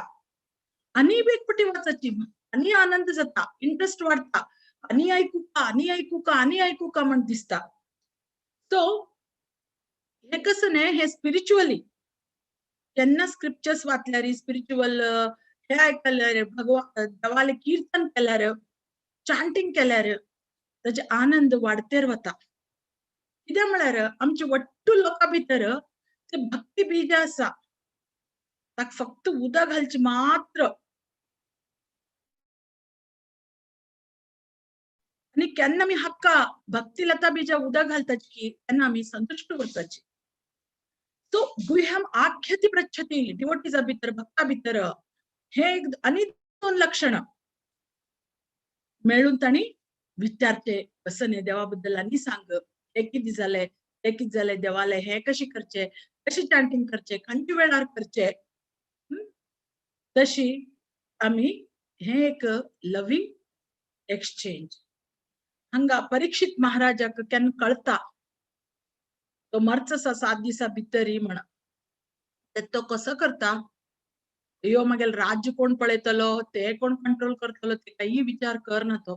आणि एक पटी वाचायची आणि आनंद जाता, इंट्रस्ट वाढता, आणि ऐकू का आणि ऐकू का आणि ऐकू का म्हण दिसता. सो हे कसं न्ही, हे स्पिरिच्युअली केन्ना स्क्रिप्चर्स वाचल्यार, स्पिरिच्युअल हे आयकल्यार, भगवान देवाले कीर्तन केल्यार, चांटींग केल्यार ताजे आनंद वाडतेर वता. कित्याक म्हळ्यार आमचे वट्टू लोकां भितर ते भक्ती बीज आसा, ताका फक्त उदक घालचें मात्र. आनी केन्ना आमी हाका भक्ती लता बीजा उदक घालताची की तेन्ना आमी संतुश्ट उरताची. सो गुह्यम आख्याती पृच्छती, डिवोटीजा भितर भक्ता भितर हे एक आनी दोन लक्षणां मेळून तांणी विचारचे कसने देवा बद्दल आनी सांग, हे कितें जालें ते कितें जालें, देवाले हे कशें करचे, कशें चांटींग करचे, खंयच्या वेळार करचे. तशी आमी हे एक लवींग एक्सचेंज. हांगा परीक्षित महाराजाक केन्ना कळता तो मरचो आसा 7 दिसा भितरी म्हण, तो कसो करता, यो मागीर राज्य कोण पळयतलो, ते कोण कंट्रोल करतलो, ते काही विचार करना. तो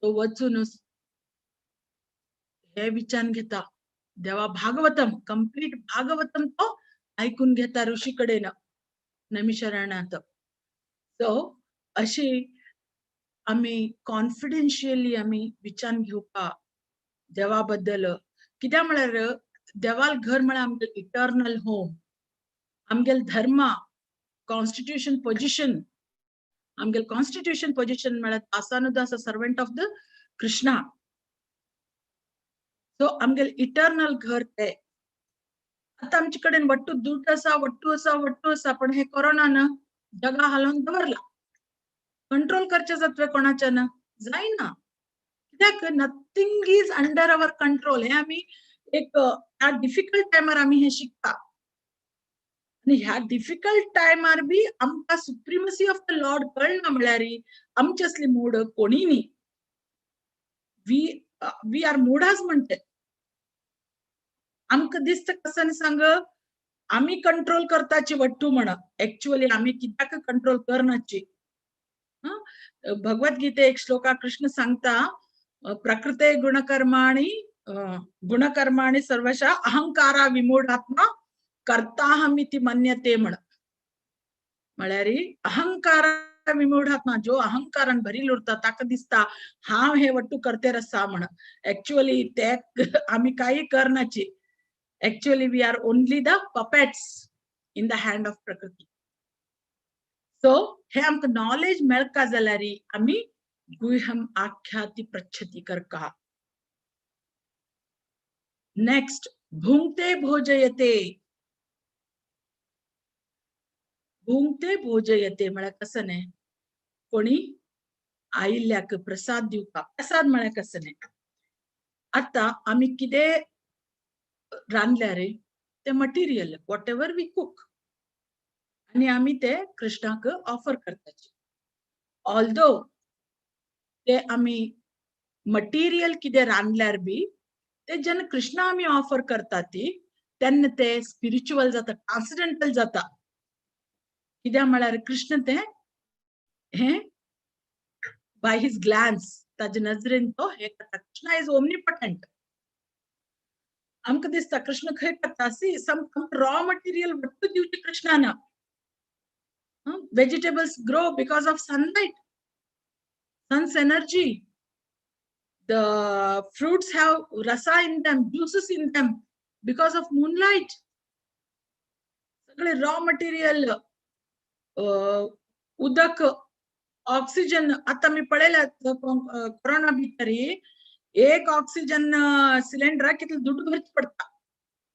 तो वचून हे विचार घेता देवा भागवतम, कंप्लीट भागवतम तो ऐकून घेता ऋषी कडेन नैमिषारण्यात. सो अशी आमी कॉन्फिडेन्शियली आमी विचार घेवपा देवा बद्दल. कित्याक म्हळ्यार देवाल घर म्हळ्यार आमगेल इटर्नल होम, आमगेल धर्मा कॉन्स्टिट्यूशन पोजिशन, आमगेल कॉन्स्टिट्यूशन पोजिशन म्हळ्यार दासानुदास servant of the Krishna. So आमगेल इटर्नल घर ते. आतां आमचे कडेन वट्टू दूट आसा, वट्टू आसा, वट्टू आसा, पण हे कोरोनान जगा हालोवन दवरला. कंट्रोल करचें जातलें कोणाच्यान जायना, कित्याक nothing is under our control. हे आमी एक ह्या डिफिकल्ट टायमार आमी हे शिकता आनी ह्या डिफिकल्ट टायमार बी आमकां सुप्रिमसी ऑफ the Lord कळना म्हळ्यार आमचे असली मूड कोणी न्ही. We are मुडाच म्हणटे. आमकां दिसता कसं सांग आमी कंट्रोल करताची वट्टू म्हण, एक्चुअली आमी कित्याक कंट्रोल करनाची. भगवद्गीते एक श्लोका कृष्ण सांगता, प्रकृते गुणकर्माणि गुणकर्माणि सर्वशः अहंकारा विमूढात्मा कर्ताहमिति मन्यते म्हण. म्हळ्यार अहंकारा विमूढात्मा, जो अहंकारान भरील उरता ताका दिसता हांव हे वट्टू करतेर आसा म्हण. एक्चुअली ते आमी काही करनाची. Actually we are only the puppets in the hand of prakriti. So हे आमकां नॉलेज मेळका जाल्यार आमी गुह्यम आख्याती पृच्छती करका. नेक्स्ट, भुंक्ते भोजयते. भुंक्ते भोजयते म्हळ्यार कसं न्ही, कोणी आयिल्ल्याक प्रसाद दिवपा. प्रसाद म्हळ्यार कसं न्ही, आतां आमी कितें रांदल्या रे ते material whatever we cook आनी आमी ते कृष्णाक ऑफर करताची. ऑल्दो ते आमी मटेरियल कितें रांदल्यार बी ते जेन्ना कृष्णा आमी ऑफर करता ती तेन्ना ते स्पिरिच्युअल जाता, ट्रान्सेंडेंटल जाता. कित्याक म्हळ्यार कृष्ण ते हे बाय his glance, ताजे नजरेन तो हे करता. Krishna is omnipotent. आमकां दिसता कृष्ण खंय करता, सी सम रॉ मटेरियल वट्टू दिवचें कृष्णान. Vegetables grow because of sunlight, sun's energy. The fruits have rasa in them, juices in them because of moonlight. सगळे रॉ मटेरियल, उदक, ऑक्सिजन. आता मी पळयला कोरोना भितर एक ऑक्सिजन सिलेंडराक कितले दुड्ड भरचे पडटा.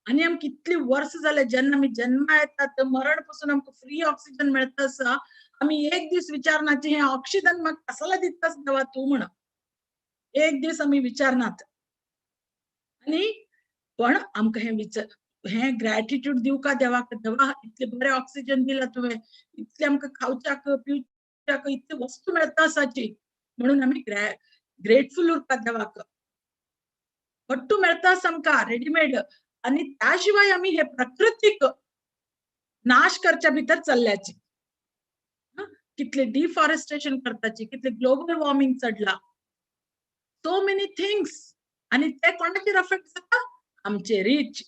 आनी आमकां कितली वर्सां जाले जेन्ना आमी जन्मा येतात मरण पासून आमकां फ्री ऑक्सिजन मेळटा आसा. आमी एक दीस विचारनाचे हे ऑक्सिजन म्हाका कसाला दितास देवा तूं म्हण, एक दीस आमी विचारनात. आनी पण आमकां हें विचार हे ग्रॅटिट्यूड दिवका देवाक, देवा इतले बरें ऑक्सिजन दिला तुवें, इतले आमकां खावच्याक पिवच्याक इतले वस्तू मेळटा आसाची म्हणून आमी ग्रेटफूल उरता देवाक. वट्टू मेळटा आमकां रेडीमेड. आनी त्या शिवाय आमी हे प्रकृतीक नाश करच्या भितर चल्ल्याची. कितले डिफॉरेस्टेशन करताची, कितले ग्लोबल वॉर्मिंग चडला, सो मेनी थिंग्स. आनी ते कोणाचेर अफेक्ट जाता, आमचे रीच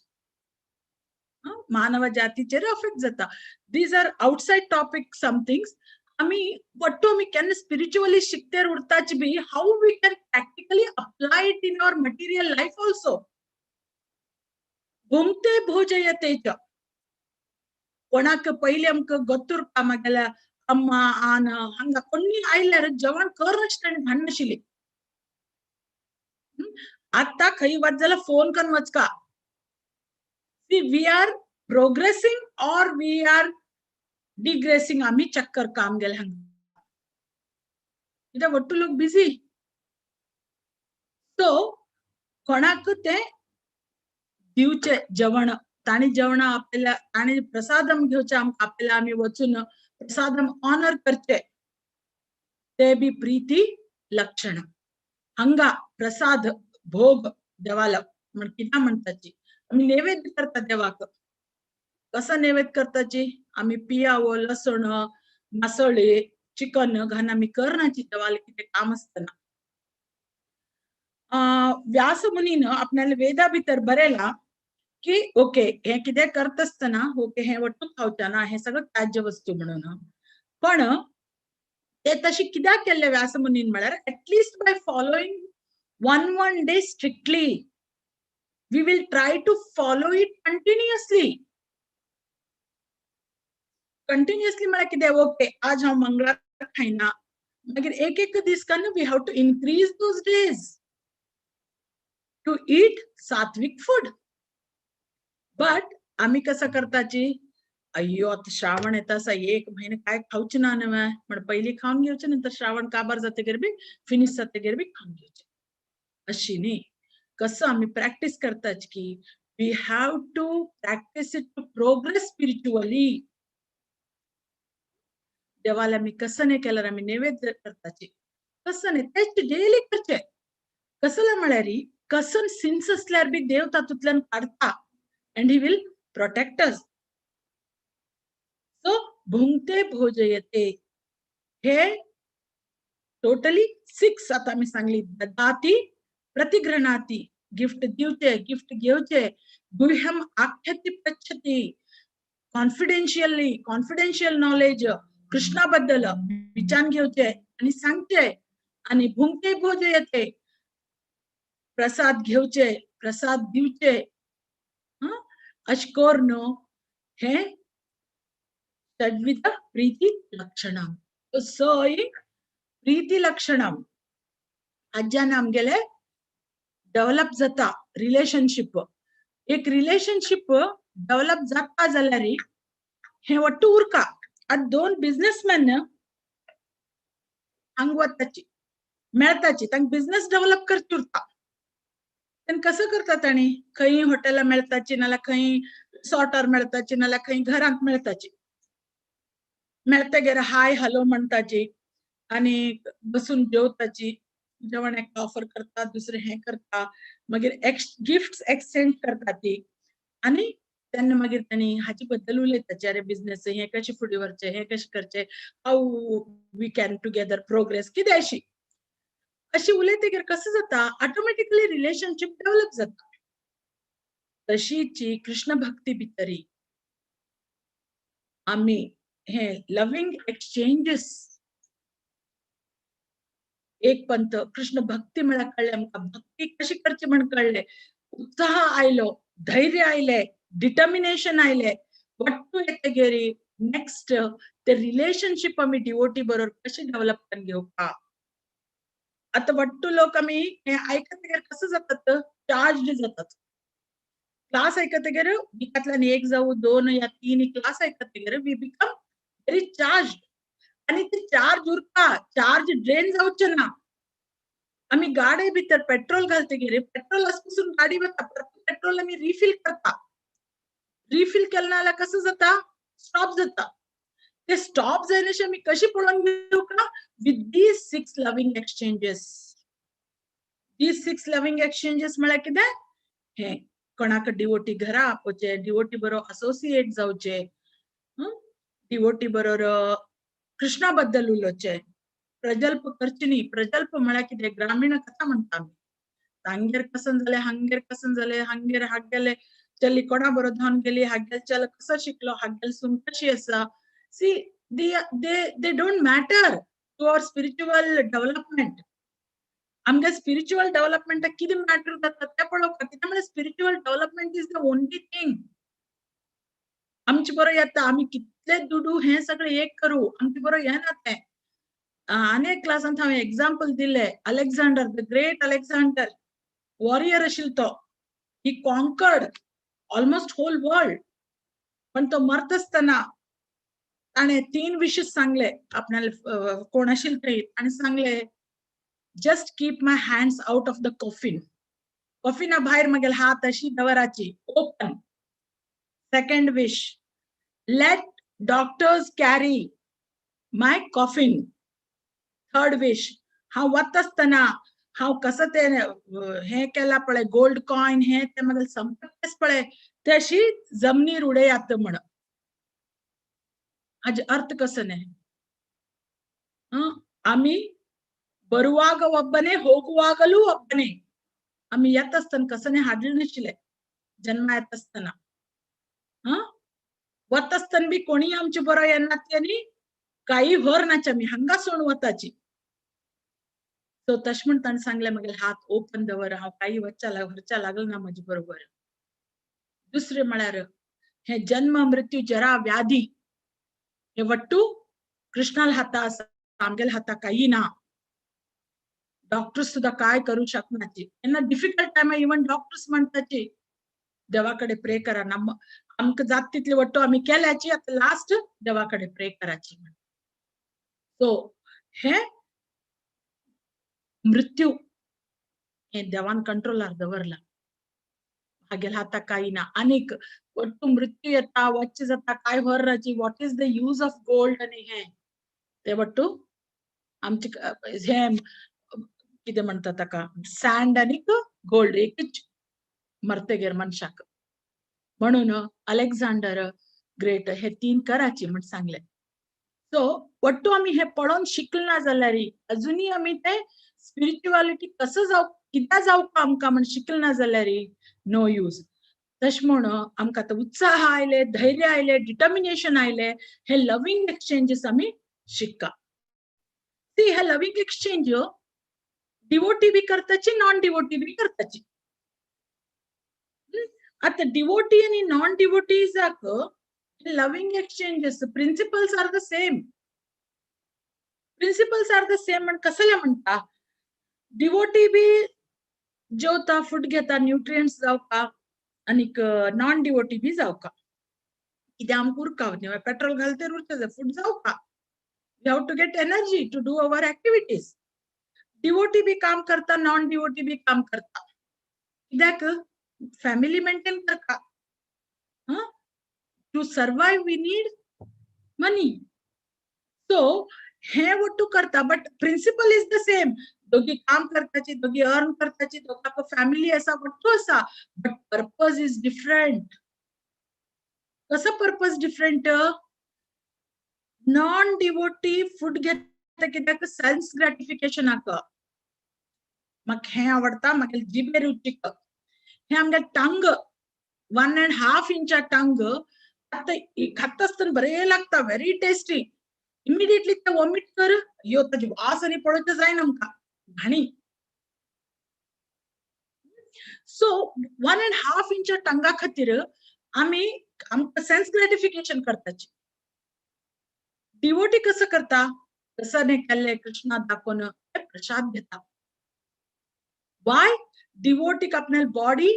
मानव जातीचेर अफेक्ट जाता. These are outside topic some things. आमी वट्टू आमी केन्ना स्पिरिच्युअली शिकतेर उरताच बी how we can practically apply it in our material life also. भुंगते भोजयते च, कोणाक पयलीं आमकां गोत्तुरपा म्हागेल्या अम्मा आन हांगा कोणी आयल्यार जेवण करच ताणें भाणनाशिल्ली. आतां खंय वच जाल्यार फोन करून वचका. See, we are progressing or we are degressing. आमी चक्कर काम गेले हांगा कित्याक वट्टू लोक बिजी. सो कोणाक तें दिवचें जेवण, ताणी जेवणां आपल्या, ताणी प्रसादम घेवचें आमकां आपल्या, आमी वचून प्रसादम ऑनर करचे, ते बी प्रीती लक्षण. हांगा प्रसाद भोग देवाला म्हण कित्याक म्हणटाची आमी नैवेद्य करता देवाक. कसो नैवेद्य करताची आमी पियावो, लसण, मासोळे, चिकन घालून आमी करनाची देवाला कितें काम आसतना. व्यास मुनीन आपणाल्या वेदा भितर बरयला की ओके हे कितें करता आसतना ओके हे वट्टू खावचे ना, हे सगळं त्याज्य वस्तू म्हणून. पण ते तशें कित्याक केल्लें व्यास मुनीन म्हळ्यार at least by following one day strictly we will try to follow it continuously. Continuously म्हळ्यार कितें, ओके आज हांव मंगळार खायना, मागीर एक एक दीस कन्न we have to increase those days to eat sattvic food. But आमी कसं करताची, अय्यो आता श्रावण येता आसा, एक म्हयने काय खावचें ना न्हय म्हण पयलीं खावन घेवचें, नंतर श्रावण काबार जातकीर बी फिनीश जातकीर बी खावन घेवचें, अशी न्ही. कसं आमी प्रॅक्टीस करताच की we have to practice it to progress spiritually. देवाला आमी कसं नाही केल्यार आमी नैवेद्य करताची, कसं न्ही तेच डेली करचें. कसलें म्हळ्यार कसन सिन्स आसल्यार बी देव तातूंतल्यान काडटा and he will protect us. So भुंगते भोजयते हे टोटली 6 आता आमी सांगली. ददाती प्रतिगृह्णाती, गिफ्ट दिवचे, गिफ्ट घेवचे, गुह्यम आख्याती पृच्छती, कॉन्फिडेन्शियली, कॉन्फिडेन्शियल नॉलेज कृष्णा बद्दल विचार घेवचे आणि सांगचे, आणि भुंगते भोजयते प्रसाद घेवचे, प्रसाद दिवचे. अशें करून हे षड्विध प्रीती लक्षणम. सय प्रीती लक्षणम आज्यान आमगेले डेव्हलप जाता रिलेशनशीप. एक रिलेशनशीप डेव्हलप जाता जाल्यार हे वट्टू उरका. आतां दोन बिझनेसमॅन हांगा वताची मेळताची, तांकां बिझनेस डेव्हलप करची उरता. तेन्ना कसं करता ताणी, खंय हॉटेलां मेळताची, नाल्यार खंय रिसॉर्टार मेळताची, नाल्यार खंय घरांत मेळताची. मेळतगीर हाय हॅलो म्हणटाची आनी बसून जेवताची. जेवण एकटो ऑफर करता, दुसरें हें करता, मागीर गिफ्ट्स एक्सचेंज करता ती. आनी तेन्ना मागीर ताणी हाचे बद्दल उलयताची, अरे बिझनेस हें कशें फुडें व्हरचें, हें कशें करचें, how we can together progress, कितें अशी अशी उलयतकीर कसं जाता, ऑटोमॅटिकली रिलेशनशीप डेव्हलप जाता. तशीची कृष्ण भक्ती भितरी आमी हे लव्हिंग एक्सचेंजीस एक पंथ कृष्ण भक्ती म्हळ्यार कळ्ळें आमकां, भक्ती कशी करची म्हण कळ्ळें, उत्साह आयलो, धैर्य आयलें, डिटर्मिनेशन आयलें. वट्टू येतगीर नेक्स्ट ते रिलेशनशीप आमी डिवोटी बरोबर कशें डेव्हलप करून घेवपा. आतां वट्टू लोक आमी हे आयकतगीर कसं जातात, चार्ज जातात. क्लास आयकतगीर विकांतल्यान एक जावं 2 या 3 class आयकतगीर we become very charge. आनी ते चार्ज उरता, चार्ज ड्रेन जावचें ना. आमी गाडये भितर पेट्रोल घालतगीर पेट्रोल आसपासून गाडी वता, पेट्रोल आमी रिफील करता. रिफील केलें ना जाल्यार कसं जाता, स्टॉप जाता. ते स्टॉप जायनाशें आमी कशें पळोवन घेवका, with these 6 loving exchanges. These 6 loving exchanges म्हळ्यार कितें, हें कोणाक डिवोटी घरा आपोवचें, डिवोटी बरोबर असोसिएट जावचें, डिवोटी बरोबर कृष्णा बद्दल उलोवचें, प्रजल्प करची न्ही. प्रजल्प म्हळ्यार कितें, ग्रामीण कथा म्हणटा आमी. तांगेर कसन जालें, हांगेर कसन जालें, हांगेर हागेले चली कोणा बरोबर धांवन गेली, हागेल चलो कसो शिकलो, हागेल सून कशी आसा. See They don't matter to our spiritual development. आमगे स्पिरिच्युअल डेव्हलपमेंटाक कितें मॅटर जाता तें पळोवपाक. कित्याक म्हळ्यार spiritual development is the only thing. आमचे बरो येता, आमी कितले दुडू हें सगळें एक करूं, आमचे बरो येना तें. आनी एक क्लासांत हांवें एग्जाम्पल दिलें, Alexander the great, Alexander warrior आशिल्लो तो. He conquered almost whole world. पण तो मरता आसतना ताणें तीन विशेस सांगले आपणाले कोण आशिल्ले थंय. ताणें सांगले, "Just keep my hands out of the coffin." कॉफिना भायर म्हगेले हात अशी दवराची open. Second wish, let doctors carry my coffin. Third wish, हांव वता आसतना हांव कसो ते हें केलां पळय, गोल्ड कॉयन हें तें, म्हगेलें संपत्ती पळय, ते अशी जमनीर उडयात म्हण. हाजे अर्थ कसो न्ही? आमी ಬರುವಾಗ ಒಬ್ಬನೇ, ಹೋಗುವಾಗಲೂ ಒಬ್ಬನೇ. आमी येता आसतना कसो न्ही हाडले नाशिल्ले जन्मा येता आसतना. वता आसतना बी कोणीय आमचे बरो येनात आनी काही व्हरनाचे, आमी हांगा सोडून वताची. सो तशें म्हण ताणें सांगलें, म्हगेले हात ओपन दवर, हांव काही वच्च्या व्हरच्या लागल ना म्हजे बरोबर. दुसरें म्हळ्यार हे जन्म, मृत्यू, जरा, व्याधी हे वट्टू कृष्णाला हाता आसा, आमगेल्या हाता काही ना. डॉक्टर्स सुद्धा काय करू शकनाची. तेन्ना डिफिकल्ट टायमार इवन डॉक्टर्स म्हणटाची, देवा कडेन प्रे करा ना, आमकां जाता तितले वट्टू आमी केल्याची, आतां लास्ट देवा कडेन प्रे कराची म्हण. सो हे मृत्यू हे देवान कंट्रोलार दवरला, हागेल्या हाता काही ना. आनीक वट्टू मृत्यू येता, वच्चे जाता, काय व्हरनाची. What is the use of gold? आनी हे ते वट्टू आमचे हे कितें म्हणटा ताका, सँड आनीक गोल्ड एकच मर्तगेर मनशाक. म्हणून अलेक्झांडर ग्रेट हे तीन कराची म्हण सांगले. सो वट्टू आमी हे पळोवन शिकले ना जाल्यार, अजुनूय आमी ते स्पिरिच्युअलिटी कसो जाव, कित्याक जावपा आमकां म्हण शिकले ना जाल्यार नो यूज. तशें म्हण आमकां आतां उत्साह आयले, धैर्य आयले, डिटर्मिनेशन आयले, हे लवींग एक्सचेंजीस आमी शिक्का. सी, हे लवींग एक्सचेंज डिवोटी बी करताची, नॉन डिवोटी बी करताची. आतां डिवोटी आनी non डिवोटीजाक loving exchanges principles are the same. Principles are the same म्हण कसले म्हणटा? डिवोटी बी जेवता, फूड घेता, न्युट्रियंट्स जावका, आनीक नॉन डिवोटी बी जावका. कित्याक आमकां उरका, पेट्रोल घालते उरता जाय, food जावका. We have to get energy to do our activities. Devotee बी काम करता, नॉन डिवोटी बी काम करता. कित्याक? फॅमिली मेंटेन करता. To survive we need money. So हे वट्टू करता, but principle is the same. दोगी काम करताची, दोगी अर्न करताची, दोगांक फॅमिली आसा, वट्टू आसा, but purpose is different. कसो purpose different? Non devotee food घेता कित्याक? सेन्स ग्रॅटिफिकेशनाक. म्हाका हें आवडटा, म्हाका जिबे रुचीक. हे आमगे टंग, 1.5 इंचा टंग, आतां खाता आसतना बरें लागता, व्हेरी टेस्टी. इमिडिएटली ते वॉमिट कर, यो ताजी वास आनी पळोवचें जायना आमकां, घाणी. सो 1.5 इंचा टंगा खातीर आमी आमकां सेन्स ग्रॅटिफिकेशन करताची. डिवोटी कसो करता? कसं नाही केल्ले कृष्णा दाखोवन प्रसाद घेता. वाय? डिवोटीक आपल्या बॉडी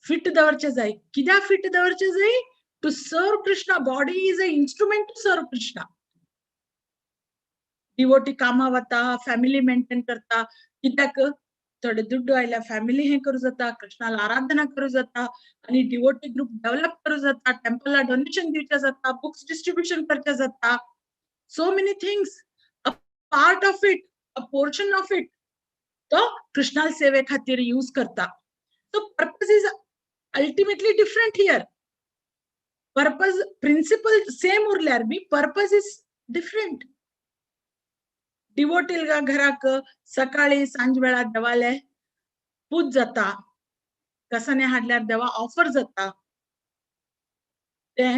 फिट दवरचे जाय. कित्याक फिट दवरचे जाय? To serve Krishna. Body is a instrument to serve Krishna. Devotee कामा वता, फॅमिली मेंटेन करता. कित्याक? थोडे दुड्डू आयल्यार फॅमिली हें करूं जाता, कृष्णाला आराधना करूं जाता आनी डिवोटी ग्रुप डेव्हलप करूं जाता, टेम्पला डोनेशन दिवचें जाता, बुक्स डिस्ट्रिब्युशन करचें जाता. So many things, a part of it, a portion of it तो कृष्णाल सेवे खातीर यूज करता. So purpose is ultimately different here. Purpose, principle same उरल्यार B purpose is different. डिवोटील घराक सकाळी सांज वेळार देवाले पूज जाता, कसाने हाडल्यार देवा ऑफर जाता. ते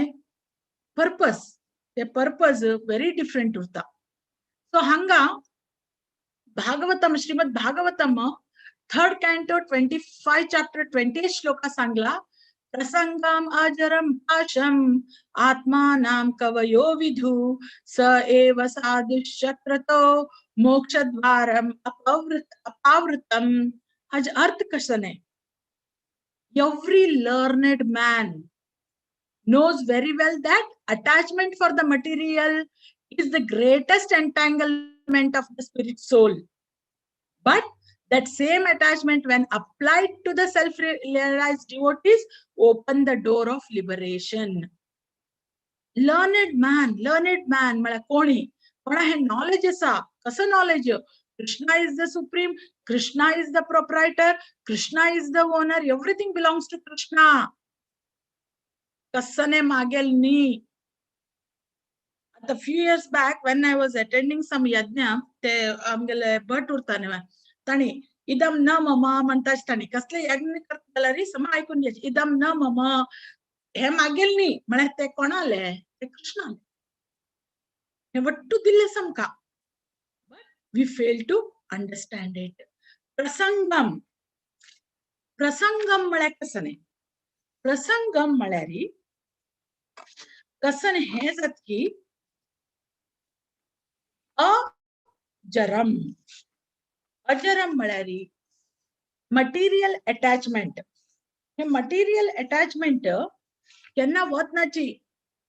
पर्पस, ते पर्पज व्हेरी डिफरंट उरता. सो हांगा Bhagavatam, Shrimad Bhagavatam third canto 25 chapter 20 shloka सांगला, प्रसंगम अजरम पाशम आत्मानां कवयो विधु स एव साधुशक्रतो मोक्षद्वारम अपावृतम. हाजे अर्थ कशें न्ही, every learned man knows very well that attachment for the material is the greatest entanglement of the spirit soul. But that same attachment, when applied to the self-realized devotees, open the door of liberation. Learned man, म्हळ्यार कोणी कोणा हे नॉलेज आसा. कसो knowledge? Krishna is the supreme, Krishna is the proprietor, Krishna is the owner, everything belongs to Krishna. कसने मागेल न्ही. आतां few years back when I was attending some yajna, ते आमगेले भट उरता न्ही, तांणी इदम न मम म्हणटा तांणी कसले यज्ञ करता जाल्यार समा आयकून घेवचें. इदम न मम हे मागेल न्ही म्हळ्यार ते कोणाले, ते कृष्णाले. हे वट्टू दिल्ले आमकां, but we fail to understand it. प्रसंगम, प्रसंगम म्हळ्यार कसं न्ही, प्रसंगम म्हळ्यार कसं हें जाता की अजरम. अजरम म्हळ्यार मटेरियल अटॅचमेंट. हे मटेरियल अटॅचमेंट केन्ना वचनाची,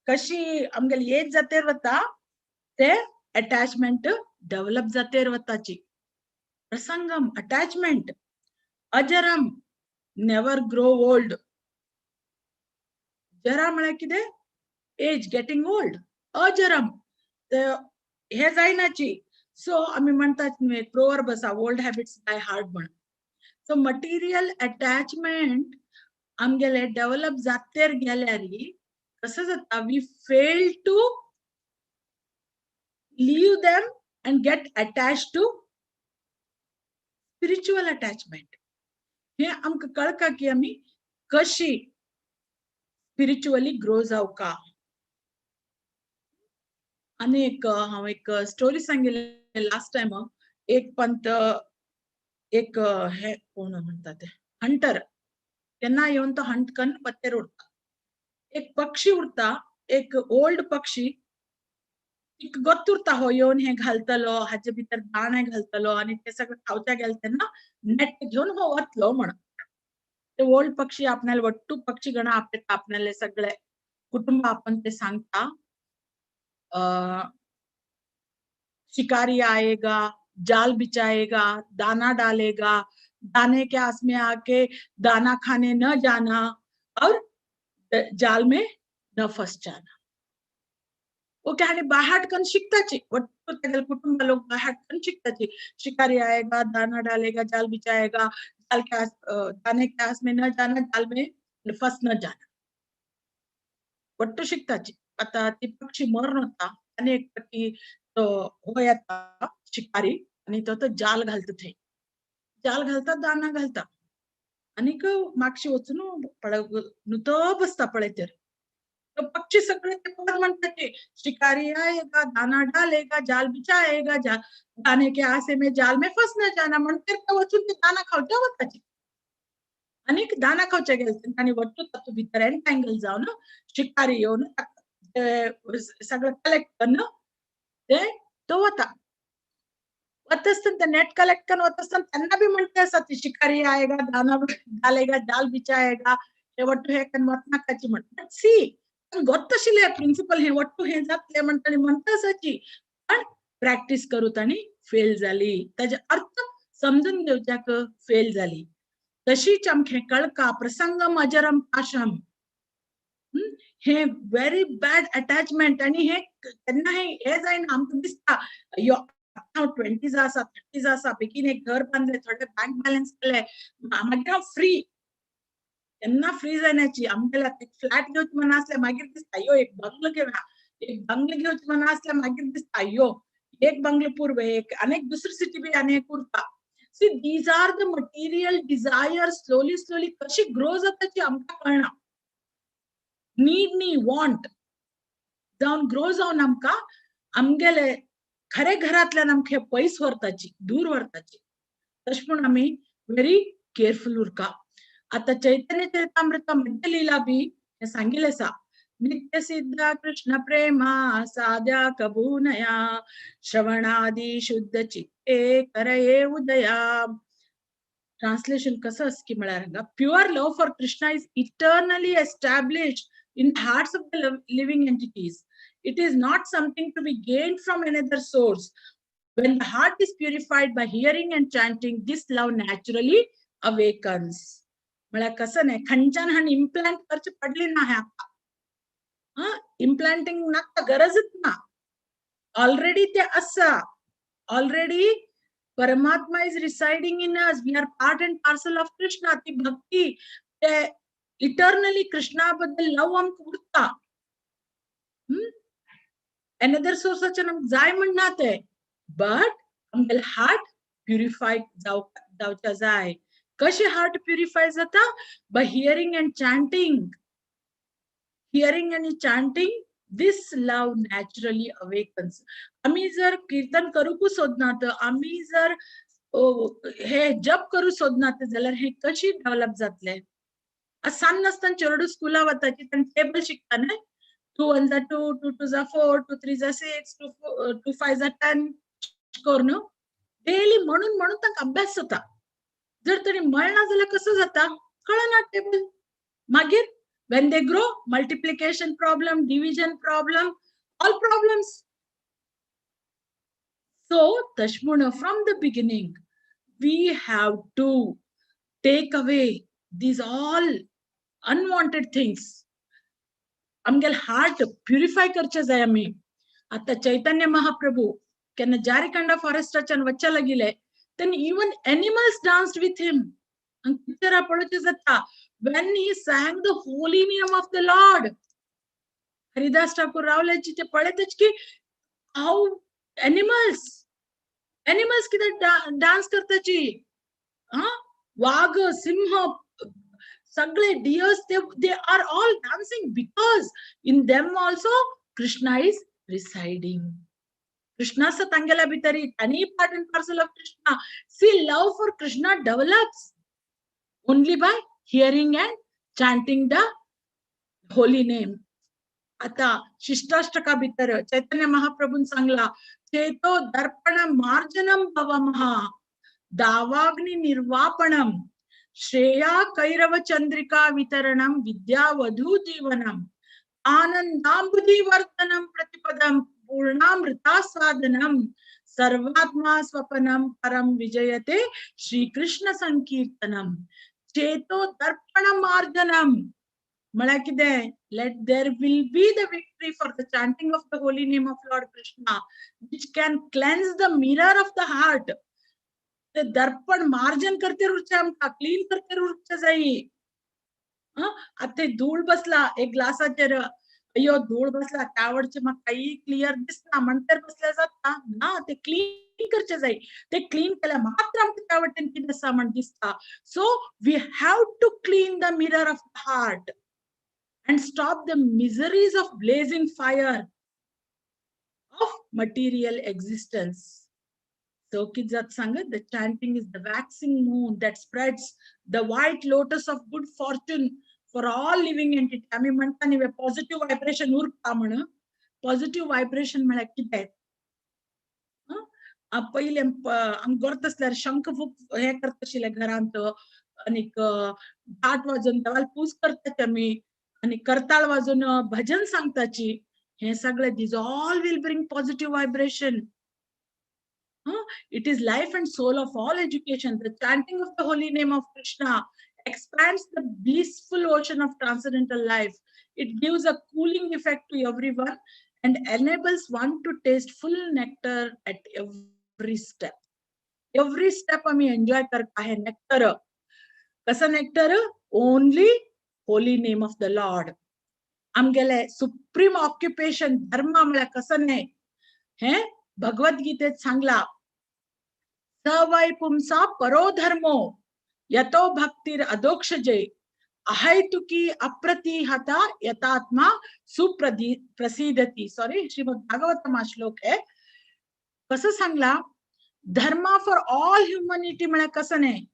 कशी आमगेली एज जातेर वता ते अटॅचमेंट डेव्हलप जातेर वताची. प्रसंगम अटॅचमेंट. अजरम नेवर ग्रो ओल्ड. जरा म्हळ्यार कितें, एज गेटिंग ओल्ड. अजरम ते हे जायनाची. सो आमी म्हणटात न्हू एक प्रोवर्ब आसा, ओल्ड हॅबिट्स डाय हार्ड म्हण. सो मटेरियल अटॅचमेंट आमगेले डेव्हलप जातेर गेल्यार कसं जाता, we fail to leave them and get attach to spiritual attachment. हे आमकां कळका की आमी कशी स्पिरिच्युअली ग्रो जावका. आनी एक हांव एक स्टोरी सांगिल्ले लास्ट टायम. एक पंत, एक हे कोण म्हणटा ते हंटर, केन्ना येवन तो हंट कन्न पत्तेर उरता. एक पक्षी उरता, एक ओल्ड पक्षी, एक गत्त उरता, हो येवन हे घालतलो, हाजे भितर दाणे घालतलो आनी ते सगळे खावच्या गेले तेन्ना नेट घेवन हो वतलो म्हण. ते ओल्ड पक्षी आपणाले वट्टू पक्षी गणा आपयता, आपणाले सगळे कुटुंब आपण ते सांगता, शिकारी आएगा, जाल बिछाएगा, दाना डालेगा, दाने के आस में आके दाना खाने न जाना और जाल में न फंस जाना. ओके, आणि बाहाट कन शिकताची वट्टू तेगेले कुटुंब लोक बाहाट कन शिकताची. शिकारी आएगा, दाना डालेगा, जाल बिछाएगा, जाल के आस, दाने के आस में न जाना, जाल में फंस न जाना. वट्टू शिकताची. आता ती पक्षी मरण होता आणि एक पक्षी तो हो येता शिकारी आणि तो जाल घालता, थंय जाल घालता, दाना घालता आनीक मागशी वचून नुतो बसता पळयतर. तो पक्षी सगळे ते पद म्हणतात, शिकारी आएगा, दाना डालेगा, जाल बिछाएगा, दाने के आसे में जाल में फंस न जाना. म्हणतर ते वचून ते दाना खावच्या वताची आनीक दाना खावच्या गेले तांणी वट्टू तातूंत भितर एंटँगल जावन शिकारी येवन सगळं कलेक्ट करून ते तो वता. वता आसतना ते नेट कलेक्ट करून वता आसतना त्यांना बी म्हणटा आसा ती शिकारी आएगा, दाना डालेगा, जाल बिछाएगा, हे वट्टू हे करून वचनाकाची म्हण. सी गत्त आशिल्ले प्रिंसिपल हे वट्टू हे जातले म्हणटा म्हणटा आसाची, पण प्रॅक्टीस करूं तांणी फेल जाली. ताजे अर्थ समजून घेवच्याक फेल जाली. तशीच आमकां कळका प्रसंगम अजरम पाशम हे व्हेरी बॅड अटॅचमेंट. आनी हे केन्ना हे जायना. आमकां दिसता अय्यो हांव 20s आसा, 30s आसा, बेगीन एक घर बांदले, थोडे बँक बॅलन्स केले, मागीर हांव फ्री. केन्ना फ्री जायनाची. आमगेल्या एक फ्लॅट घेवचें मना आसलें, मागीर दिसता अय्यो एक बंगलो घेवया. एक बंगलो घेवचें मना आसलें, मागीर दिसता अय्यो एक बंगलो पुरवे, एक आनी एक दुसरी सिटी बी आनी एक उरता. See, these are the material desire slowly slowly कशी ग्रो जाता ती आमकां कळना. नीड न्ही, वॉन्ट. जावन ग्रो जावन आमकां आमगेले खरे घरांतल्यान आमकां पयस व्हरताची, दूर व्हरताची. तशें म्हूण आमी व्हेरी केअरफुल उरका. आतां चैतन्य चरितामृता मध्य लीला बी हें सांगिल्लें आसा. नित्य सिद्ध कृष्ण प्रेमा साद्या कबूनया श्रवणादि शुद्ध चित्ते करये उदया. ट्रान्सलेशन कसं आसा की म्हळ्यार हांगा pure love for Krishna is eternally established in the hearts of the living entities. It is not something to be gained from another source. When the heart is purified by hearing and chanting, this love naturally awakens. म्हळ्यार कसं नाही खंयच्यान हांणी इम्प्लांट करचे पडली ना हें आतां. इम्प्लांटींग नाका, गरजच ना, ऑलरेडी ते आसा. Already Paramatma is residing in us. We are part and parcel of Krishna. ती भक्ती ते इटर्नली कृष्णा बद्दल लव आमकां उरता. एनदर सोर्साच्यान आमकां जाय म्हणना ते, बट आमगेले हार्ट प्युरिफाय जावच्या जाय. कशें हार्ट प्युरिफाय जाता? By hearing and chanting. Hearing and chanting, this love naturally awakens. आमी जर कीर्तन करूंक सोदना तर, आमी जर हे जप करूं सोदना जाल्यार हे कशी डेव्हलप जातले? सान नासतना चेडूं स्कुला वताची तांणी टेबल शिकता न्हय, 2 1 जा 2, 2 2 जा 4, 2 3 जा 6, 2 5 जा 10 करून डेली म्हणून म्हणून तांकां अभ्यास जाता. जर तरी मेळना जाल्यार कसो जाता कळना टेबल. मागीर when they grow, multiplication problem, division problem, all problems. So Tashmuna, from the beginning, we have to take away these all unwanted things. आमगेले हार्ट प्युरिफाय करचे जाय आमी. आता चैतन्य महाप्रभू केन्ना जारीखंडा फॉरेस्टाच्यान वच्च्या लागिले तेन्ना even animals danced with him. पिक्चरा पळोवचे जाता when he sang the holy name of the Lord. Haridas Thakur रावल्याची ते पळयतच की हाव एनिमल्स एनिमल्स कितें डान्स करताची. वाघ, सिंह, सगळे deers, they are all dancing because in them also Krishna is residing. Krishna आसा तांगेल्या भितरी, तांणी part and parcel of Krishna. See, love for Krishna develops only by hearing and chanting the holy name. आता शिष्टाष्टका भितर चैतन्य महाप्रभून सांगला, चेतो दर्पण मार्जनम भवमहा दावाग्नि निर्वापणम श्रेया कैरव चंद्रिका वितरणम विद्यावधू जीवनम आनंदांबुधि वर्धनम प्रतिपदम पूर्णामृतास्वादनम सर्वात्मा स्वपनम परम विजयते श्री कृष्ण संकीर्तनम. चेतो दर्पण मार्जनम म्हळ्यार कितें? Let there will be the victory for the chanting of the holy name of Lord Krishna, which can cleanse the mirror of the heart. ते दर्पण मार्जन करते उरचें आमकां, क्लीन करते उरचें जाय. आतां धूळ बसला एक ग्लासाचेर, अय्यो धूळ बसला त्या म्हाका काही क्लियर दिसना म्हणटर बसल्या जाता ना, ते क्लीन करचे जाय. ते क्लीन केल्यार मात्र आमकां त्या वटेन कितें आसा म्हण दिसता. So we have to clean the mirror of the heart and stop the miseries of blazing fire of material existence. So कितें सांगत, the chanting is the waxing moon that spreads the white lotus of good fortune for all living entity. आमी म्हणटा न्ही पॉझिटिव्ह व्हायब्रेशन उरता म्हण. पॉझिटिव्ह व्हायब्रेशन म्हळ्यार कितें? पयलें आमकां गरज आसल्यार शंख फूक हे करता आशिल्ले घरांत, आनीक ताट वाजोवन देवाक पूज करतात आमी, आनी करताळ वाजोवन भजन सांगताची. हे सगळे these all will bring positive vibration. It is life and soul of all education. The chanting of the holy name of Krishna expands the blissful ocean of transcendental life. It gives a cooling effect to everyone and enables one to taste full nectar at every step. Every step आम्ही एन्जॉय करता आहे nectar. कसं nectar? Only holy name of the Lord. आमगेले सुप्रीम ऑक्युपेशन धर्म म्हळ्यार कसं न्हय, हे भगवद्गीतेत सांगला, स वै पुंसा परो धर्मो यतो भक्तिर अधोक्षजे अहैतुकी अप्रतिहता यतात्मा सुप्रदी प्रसिद्धती. सॉरी, श्रीमद भागवतम हा श्लोक आहे. कसं सांगला धर्मा फॉर ऑल ह्युमनिटी म्हळ्यार कसं न्ही,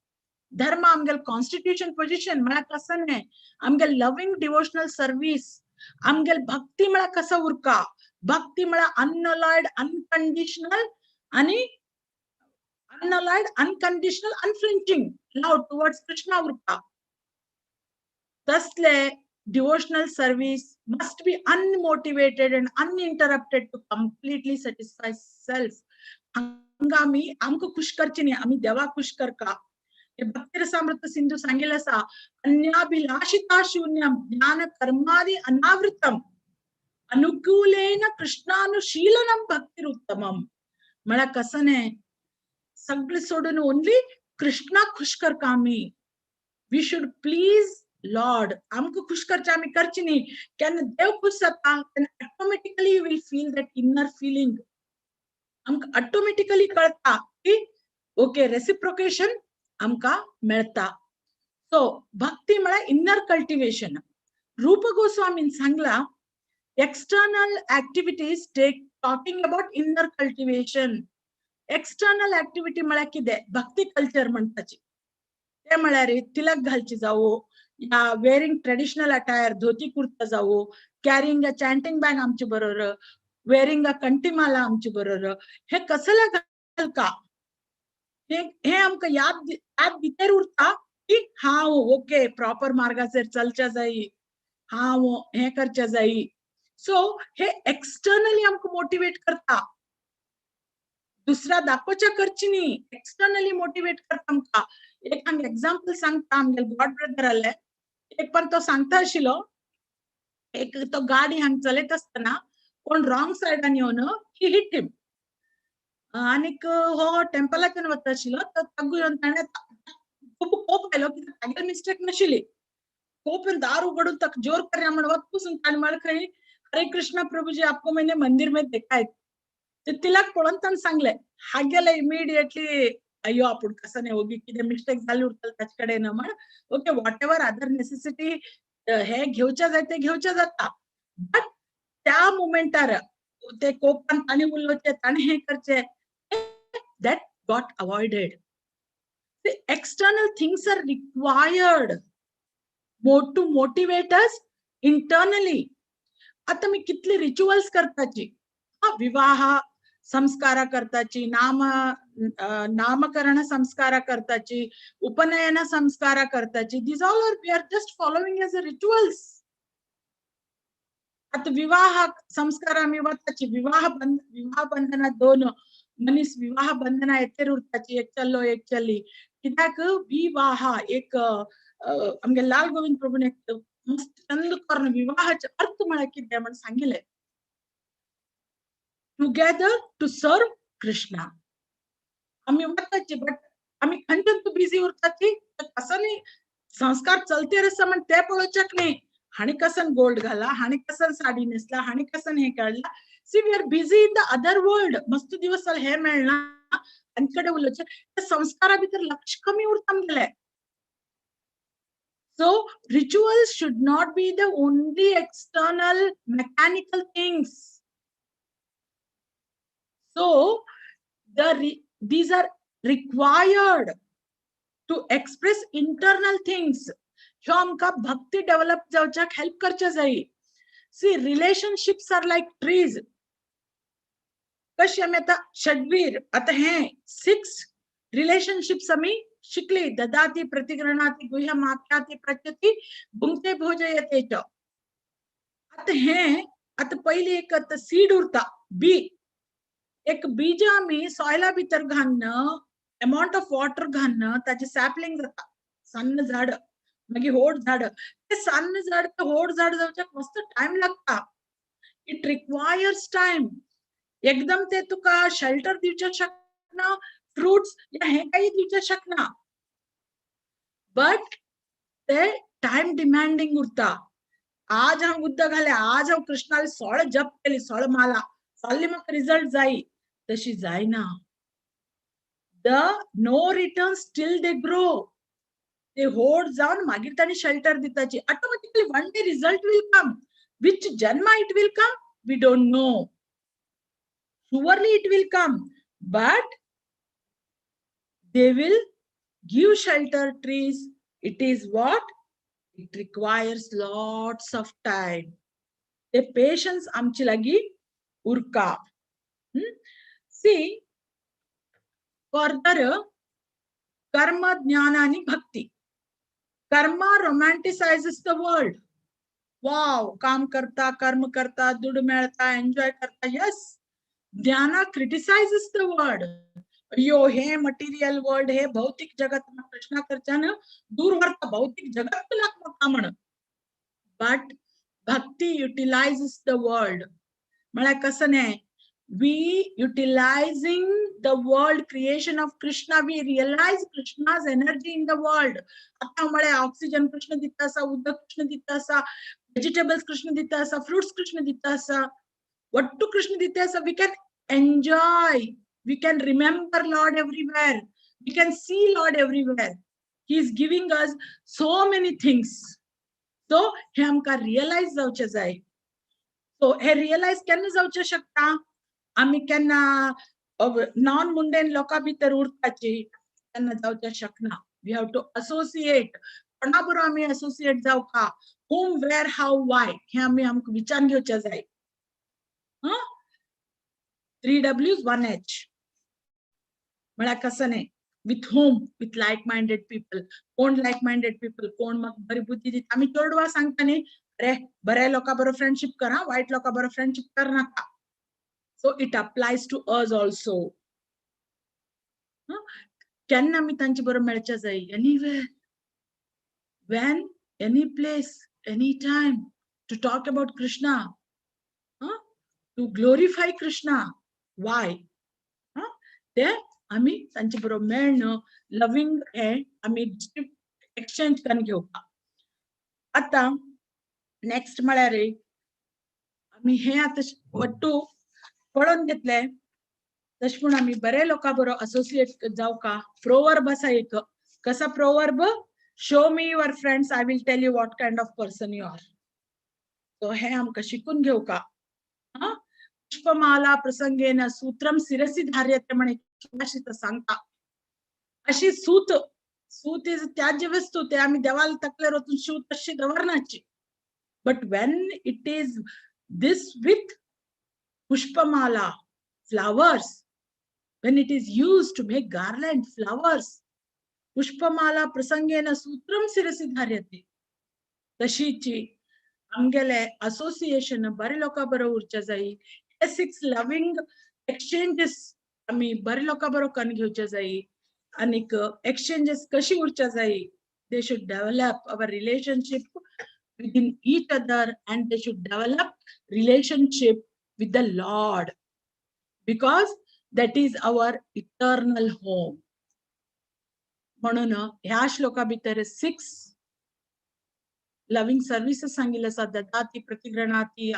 धर्म आमगेल कॉन्स्टिट्यूशन पोझिशन म्हळ्यार कसं न्ही, आमगेल लव्हिंग डिवोशनल सर्व्हिस, आमगेल भक्ती म्हळ्यार कसं उरका. भक्ती म्हळ्यार अनअलॉयड अनकंडिशनल आणि unalloyed unconditional unflinching love towards Krishna उरका. तसले devotional service must be unmotivated and uninterrupted to completely satisfy self. हांगा आमी आमकां खुश करची न्ही, आमी देवाक खुश करका. हे भक्तिरसामृत सिंधू सांगिल्लें आसा, अन्याभिलाषिता शून्यम ज्ञान कर्मादि अनावृतम अनुकूलेन कृष्णानुशीलनम भक्तिरुत्तमम. म्हळ्यार कसं न्ही, सगळें सोडून ओनली कृष्णाक खुश करका आमी. We should please Lord. आमकां खुश करचें आमी करची न्ही. केन्ना देव खुश जाता तेन्ना automatically you will feel that inner feeling. आमकां ऑटोमॅटिकली कळटा की ओके, रेसिप्रोकेशन आमकां मेळटा. सो भक्ती म्हळ्यार इनर कल्टिवेशन. रूप गोस्वामीन सांगला, external activities take talking about inner cultivation. External activity म्हळ्यार कितें, भक्ती कल्चर म्हणटाची. ते म्हळ्यार तिलक घालची जावं, या wearing traditional attire dhoti kurta जावं, कॅरिंग अ चॅन्टिंग बॅग आमचे बरोबर, वेअरिंग अ कंठीमाला आमचे बरोबर, हे कसले घालका, हे हे आमकां याद याद भितर उरता की हांव ओके प्रॉपर मार्गाचेर चलच्या जायी, हांव हें करच्या जायी. सो हे एक्सटर्नली आमकां मोटिवेट करता, दुसऱ्या दाखोवच्या करची न्ही, एक्सटर्नली मोटिवेट करता आमकां. एक हांगा एग्जाम्पल सांगता, आमगेले गॉड ब्रदर आसले एक, पण तो सांगता आशिल्लो, एक तो गाडी हांगा चलयता आसतना कोण रॉंग सायडान येवन ही हिट हिम. आनीक हो टेम्पलाच्यान वता आशिल्लो, तो तागू येवन ताणें खूब कोप आयलो, कित्याक तागेली मिस्टेक नाशिल्ली. कोप येवन दार उगडून ताका जोर करया म्हण वत पसून ताणें म्हणलें खंय, हरे कृष्णा प्रभुजी, आपको मैंने मंदिर में देखा है. ते तिलक पळोवन ताणें सांगलें. हागेले इमिडिएटली अय्यो आपूण कसं न्ही ओगी कितें मिस्टेक जाली उरतली ताचे कडेन म्हण, okay what ever other necessity हे घेवच्या जाय ते घेवचे जाता, बट त्या मुमेंटार ते कोपान ताणें उलोवचें, ताणें हें करचें, that got avoided. The external things are required more to motivate us internally. आता मी कितले रिच्युअल्स करताची, विवाह संस्कार करताची, नामकरण संस्कार करताची, उपनयन संस्कार करताची, these all are we are just following as a rituals. आता विवाह संस्कार आमी वताची, विवाह बंधना दोन मनीस विवाह बंधना येतेर उरताची, एक चलो एक चली. कित्याक विवाह एक आमगे लाल गोविंद प्रभून एक मस्त चंद करून विवाहाचे अर्थ म्हळ्यार कितें म्हण सांगिल्लें, टुगेदर टू सर्व कृष्णा. आमी वताची बट आमी खंयच्यान तूं बिजी उरताची, कसं न्ही संस्कार चलतेर आसा म्हण ते पळोवच्याक न्ही, हाणी कसन गोल्ड घाला, हाणी कसन साडी न्हेसला, हाणी कसन हें काडला. See we are busy in the other world. मस्त दिवस जाले हे मेळना आनी कडेन उलोवचें, त्या संस्कारा भितर लक्ष कमी उरता आमगेलें. So rituals should not be the only external mechanical things. So these are required to express internal things. ह्यो आमकां भक्ती डेव्हलप जावच्याक हेल्प करच्या जाय. See relationships are like trees. कशी आमी आतां षडवीर, आतां हे 6 रिलेशनशिप्स आमी शिकली, ददाती प्रतिगृह्णाति गुह्यमाख्याति पृच्छति भुंक्ते भोजयते च. आतां हे आतां पयली एक आतां सीड उरता, बी, एक बीज आमी सॉयला भितर घालून अमाउंट ऑफ वॉटर घालून ताचे सॅपलिंग जाता, सान्न झाड, मागीर होड झाड. ते सान्न झाड ते होड झाड जावच्याक मस्त टायम लागता, it requires time. एकदम ते तुका शेल्टर दिवच्याक शकना, फ्रुट्स या हे काही दिवच्याक शकना, बट ते टायम डिमांडिंग उरता. आज हांव उदक घालें, आज हांव कृष्णाले सोळ जप केली, सोळ माला फाल्यां म्हाका रिजल्ट जाय, तशी जायना. The no returns till they grow. ते व्हड जावन मागीर तांणी shelter दिताची. Automatically one day result will come. Which janma it will come we don't know. Surely it will come, but they will give shelter trees. It is what? It requires lots of time. The patience आमची लागी उरका. See, further karma, jnana आणि bhakti. Karma romanticizes the world. Wow, काम करता, कर्म करता, दुड मेळता, एन्जॉय करता. Yes. Jnana criticizes the world. अय्यो हे मटेरियल वर्ल्ड, हे भौतिक जगत कृष्णा करच्यान दूर व्हरता, भौतिक जगत नाका म्हण. But bhakti utilizes the world. म्हळ्यार कसं न्हय, we utilizing the world creation of Krishna, we realize Krishna's energy in the world. आता म्हळ्यार ऑक्सिजन कृष्ण दिता आसा, उदक कृष्ण दिता आसा, वेजिटेबल्स कृष्ण दिता आसा, फ्रुट्स कृष्ण दिता आसा, वट्टू कृष्ण दिता आसा. We can enjoy, we can remember Lord everywhere, we can see Lord everywhere. He is giving us so many things. So हे आमकां रियलायज जावचें जाय. सो हे रियलायज केन्ना जावचें शकता? आमी केन्ना नॉन मुंडेन लोकां भितर उरताची तेन्ना जावचें शकना. We have to associate. कोणा बरोबर आमी असोसिएट जावका, हुम, वेर, हाव, वाय, हे आमी आमकां विचारून घेवचें जाय. 3 W's 1 H म्हळ्यार कसं न्हय, with whom, with like minded people. कोण लायक मायंडेड पीपल, कोण म्हाका बरी बुद्धी दिता. आमी चेडवां सांगता न्ही, अरे बऱ्या लोकां बरोबर फ्रेंडशीप कर, वायट लोकां बरोबर फ्रेंडशीप कर नाका. So it applies to us also. केन्ना आमी तांचे बरोबर मेळचे जाय? Anywhere, when, any place, any time, to talk about Krishna, to glorify Krishna. Why? ते आमी तांचे बरोबर मेळन लवींग हे आमी एक्सचेंज करून घेवपा. आतां नेक्स्ट म्हळ्यार आमी हे आतां वट्टू पळोवन घेतले. तशें म्हूण आमी बरे लोकां बरोबर असोसिएट जावका. प्रोवर्ब आसा एक, कसा proverb? Show me your friends, I will tell you what kind of person you are. So हे आमकां शिकून घेवका. पुष्पमाला प्रसंगेन सूत्रम शिरसी धार्यते म्हण सुभाषित सांगता. अशी सूत, सूत is त्याज्य वस्तू, ते आमी देवाला तकलेर वचून शिव तशी दवरनाची. But when it is this with pushpamala, flowers, when it is used to make garland, flowers, pushpamala प्रसंगेन सूत्रम Sirsi धार्यते. तशीची आमगेले असोसिएशन बरे लोकां बरोबर उरचे जाय. हे 6 लव्हिंग एक्सचेंजेस आमी बरे लोकां बरोबर करून घेवचे जाय. आनीक एक्सचेंजेस कशी उरचे जाय? They should develop our relationship within each other and they should develop relationship with the Lord, because that is our eternal home. म्हणून ह्या श्लोका भितर 6 लव्हिंग सर्विसेस सांगिल्ले आसा. ददाती प्रतिगृह्णाती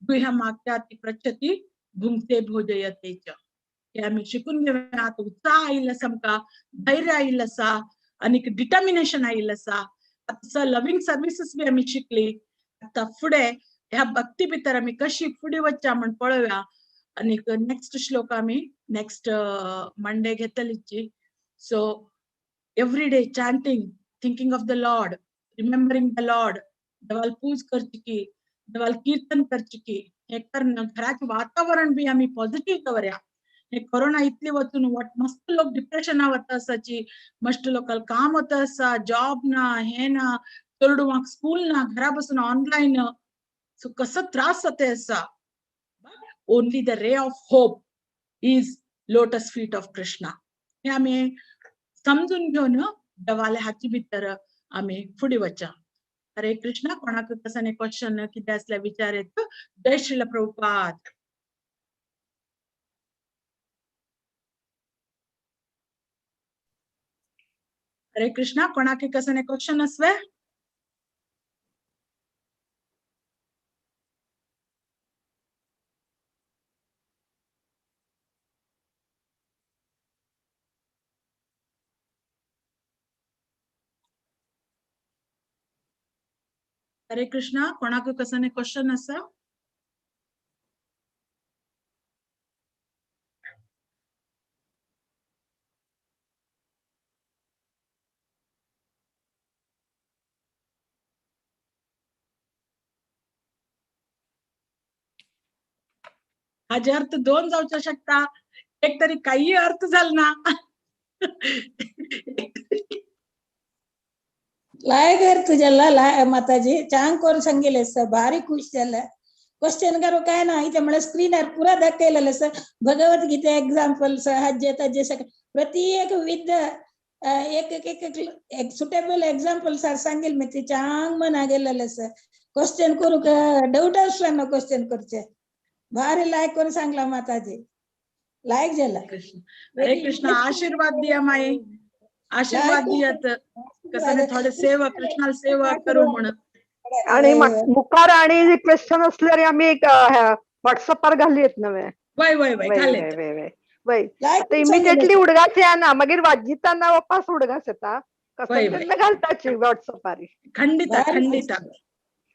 गुह्यमाख्याति पृच्छति भुंक्ते भोजयते च. हे आमी शिकून घेवया. आतां उत्साह आयिल्लो आसा आमकां, धैर्य आयिल्लो आसा आनीक डिटर्मिनेशन आयिल्लें आसा. आतां लव्हिंग सर्विसीस बी आमी शिकली. आतां फुडें ह्या भक्ती भितर आमी कशी फुडें वचया म्हण पळोवया. आनीक नेक्स्ट श्लोक आमी नेक्स्ट मंडे घेतलीची. So every day chanting, thinking of the Lord, remembering the Lord, देवाल पूज करची की, देवाल कीर्तन करची की, हे करून घराचें वातावरण बी आमी पॉझिटिव्ह दवरया. हे कोरोना इतली वचून मस्त लोक डिप्रेशना वता आसाची, मस्त लोकांक काम वता आसा, जॉब ना, हे ना, चेडवांक स्कूल ना, घरा बसून ऑनलायन. सो कसो त्रास जाता आसा. Only the ray of hope is lotus feet of Krishna. हे आमी समजून घेवन देवाले हाचे भितर आमी फुडें वचा. हरे कृष्णा. कोणाक कसं क्वेश्चन कितें आसल्यार विचार येत. जय श्रील प्रभुपाद. हरे कृष्णा. कोणाक कसं क्वेश्चन आसवे? हरे कृष्णा. कोणाक कसने क्वेश्चन आसा? हाजे अर्थ दोन जावचे शकता, एक तरी काही अर्थ झाला ना. लायक अर्थ जाला लाय माताजी चांग कोण सांगितले सर, भारी खुश झालं. क्वेश्चन करू काय ना इथे मला स्क्रीनर पुरा दाखवलेलं सर, भगवद्गीता एक्झाम्पल सर, हाजे ताजे सगळं प्रत्येक विद एक एक एक सुटेबल एक्झाम्पल सर सांगेल मी, ते चांग मना गेलेलं सर. क्वेश्चन करू का डाऊट असला ना क्वेश्चन करचे, भारी लायक कोण सांगला माताजी, लायक झाला. हरे कृष्ण. आशीर्वाद दिया माई, आशीर्वाद दियात कसं थोडे सेवा कृष्णाला सेवा करू म्हणून. आणि मुखार आणि क्वेश्चन असल्यार आम्ही एक व्हॉट्सअपार घालयेत नवे. वय वय वय घाले वय वय वय इमिजिएटली उडगास येना, मागीर वाजिताना वापस उडगास येता, कसं घालताची व्हॉट्सअपार. खंडित खंडित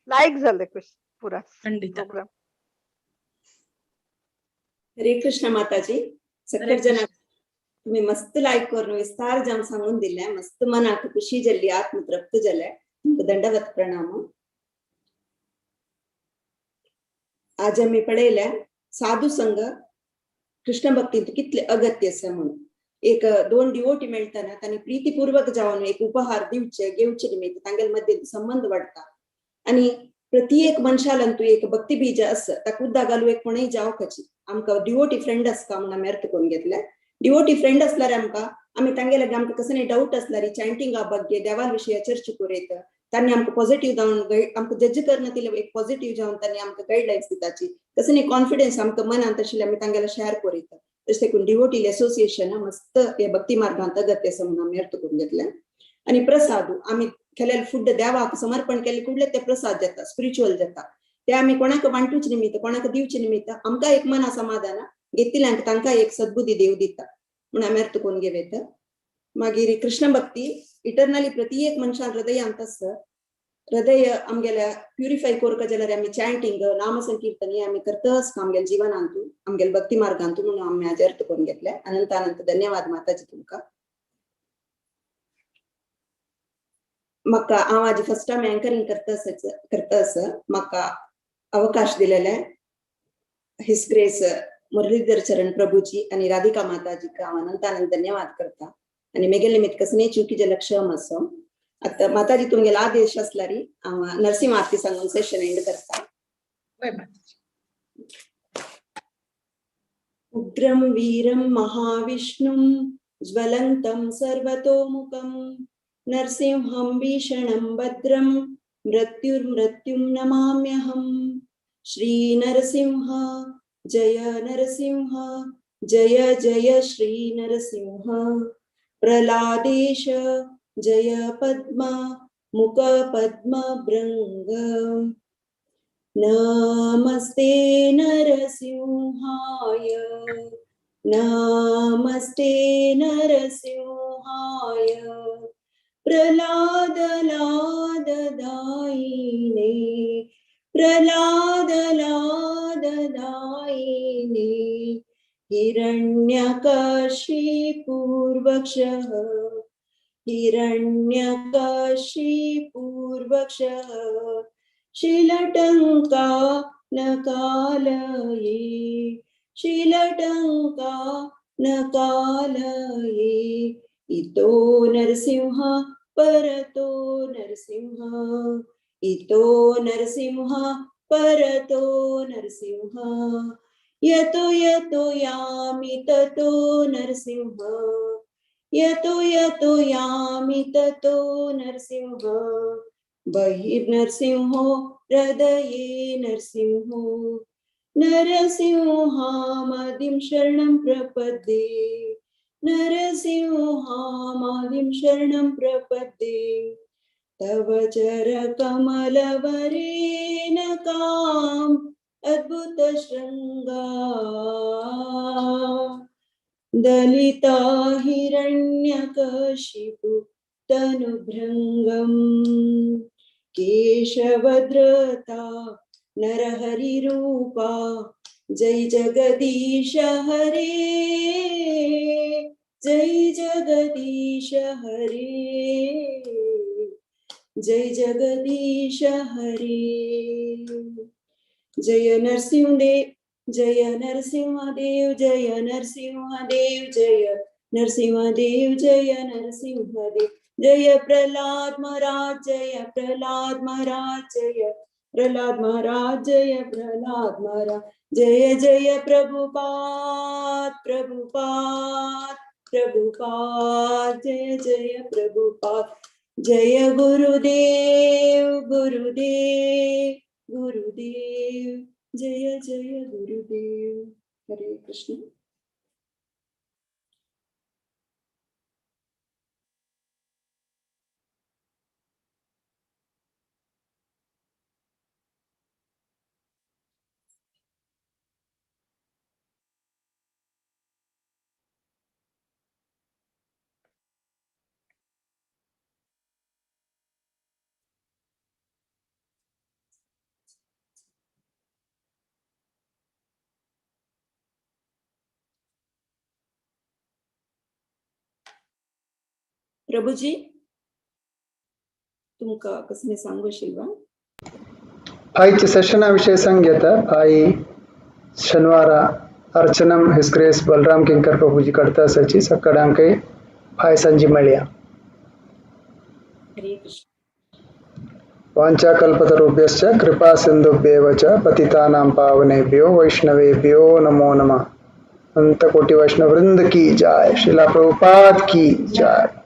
लायक झाले पुरा खंडित. हरे कृष्ण माताजी. सगळ्या तुम्ही मस्त लायक करून विस्तार जाम सांगून दिले, मस्त मनाक खुशी जाल्ली, आत्म तृप्त जाले, तुमकां दंडवत प्रणाम. आज आमी पळयल्या साधू संघ कृष्ण भक्तींत कितले अगत्य आसा म्हणून. एक दोन डिवोटी मेळटना तांणी प्रीतीपूर्वक जावन एक उपहार दिवचे घेवचे निमित्त तांगेले मध्य संबंध वाडटा. आनी प्रत्येक मनशालांतू एक भक्ती बीज आसा, ताका उद्दा घालू एक कोणूय जावपाची. आमकां डिवोटी फ्रेंड आसता म्हणून आमी अर्थ करून घेतले. डिवोटी फ्रेंड असल्यार आमकां आमी तांगेले आमकां कसले डाऊट असल्यार चॅन्टिंगा ಬಗ್ಗೆ देवा विशय चर्चा करूं तांणी आमकां पॉझिटिव्ह जावन आमकां जज करना तिले एक पॉझिटिव्ह जावन तांणी आमकां गायडलायन्स दिताची, कसले कॉन्फिडन्स आमकां मनांत आशिल्ले आमी तांगेले शेअर करीत. तशें देखून डिवोटी एसोसिएशन मस्त हे भक्ती मार्गांत अगत्य आसा म्हणून आमी अर्थ करून घेतले. आनी प्रसाद आमी केलेले फूड देवाक समर्पण केले कुडले ते प्रसाद जाता, स्पिरिच्युअल जाता, ते आमी कोणाक वांटूचे निमित्त कोणाक दिवचे निमित्त आमकां एक मना समाधान घेतिल्ल्यांक तांकां एक सद्बुद्धी देव दिता म्हणून आमी अर्थ करून घेवयता. मागीर कृष्ण भक्ती इटर्नली प्रत्येक मनशान हृदयांत आसा. हृदय आमगेल्या प्युरिफाय करपा जाल्यार आमी चॅन्टिंग नामसंकीर्तन हे आमी करतच आमगेल्या जिवनांतू आमगेल्या भक्ती मार्गांतू म्हणून आमी आज अर्थ करून घेतले. अनंत अनंत धन्यवाद माताजी तुमकां. म्हाका हांव आज फर्स्ट टायम एंकरींग करता आसा, म्हाका अवकाश दिलेले his grace Muralidhar चरण प्रभुजी आणि राधिका माताजीक हांव अनंत अनंत धन्यवाद करता. आनी मेगेले निमित्त कसलेय चुकीचें लक्षम आसो. आतां माताजी तुमगेलो आदेश आसल्यार हांव नरसिंह आरती सांगून सेशन एंड करता. उग्रं वीरं महाविष्णुं ज्वलन्तं सर्वतोमुखं नरसिंहं भीषणं भद्रं मृत्युर्मृत्युं नमाम्यहं. श्री नरसिंह जय नरसिंह जय जय श्री नरसिंह. प्रह्लादेश जय पद्मा मुख पद्म भृंग. नमस्ते नरसिंहाय नमस्ते नरसिंहाय. प्रह्लाद लाद दायिने प्रह्लाद लाद दायिने. हिरण्यकशिपुर्वक्षः हिरण्यकशिपुर्वक्षः. शिलटङ्का नकालये शिलटङ्का नकालये. इतो नरसिंह परतो नरसिंह इतो नरसिंह परतो नरसिंह. यतो यतो यामि ततो नरसिंह यतो यतो यामि ततो नरसिंह. बहिर्नरसिंहो हृदये नरसिंहो नरसिंहामदिं शरणं प्रपद्ये नरसिंहामदिं शरणं प्रपद्ये. तव चरकमलवरेणकाम् अद्भुतशृङ्गा दलिता हिरण्यकशिपु तनुभृङ्गम्. केशवद्रता नरहरिरूपा जय जगदीश हरे, जय जगदीश हरे, जय जगदीश हरे। जय नरसिंहदेव, जय नरसिंहदेव, जय नरसिंहदेव, जय नरसिंहदेव, जय नरसिंहदेव, जय प्रहलाद महाराज, जय प्रहलाद महाराज, जय प्रहलाद महाराज, जय प्रहलाद महाराज, जय जय प्रभुपाद, प्रभुपाद, प्रभुपाद, जय जय प्रभुपाद, जय गुरुदेव, गुरुदेव, गुरुदेव, जय जय गुरुदेव। हरे कृष्ण। प्रभुजी तुमका कसने सांगू शिल्वा फायचे सेशना विषय सांग घेता। फाय शनिवार अर्चनम his grace Balram किंकर प्रभुजी करता आसाची सकाळांकय फाय सांजी मेळया। हरे कृष्ण। वाञ्छाकल्पतरुभ्यश्च कृपा सिन्धुभ्येव च पतितानां पावनेभ्यो वैष्णवेभ्यो नमो नमः। अनंत कोटि वैष्णव वृंद की जय। श्रीला प्रभुपाद की जय।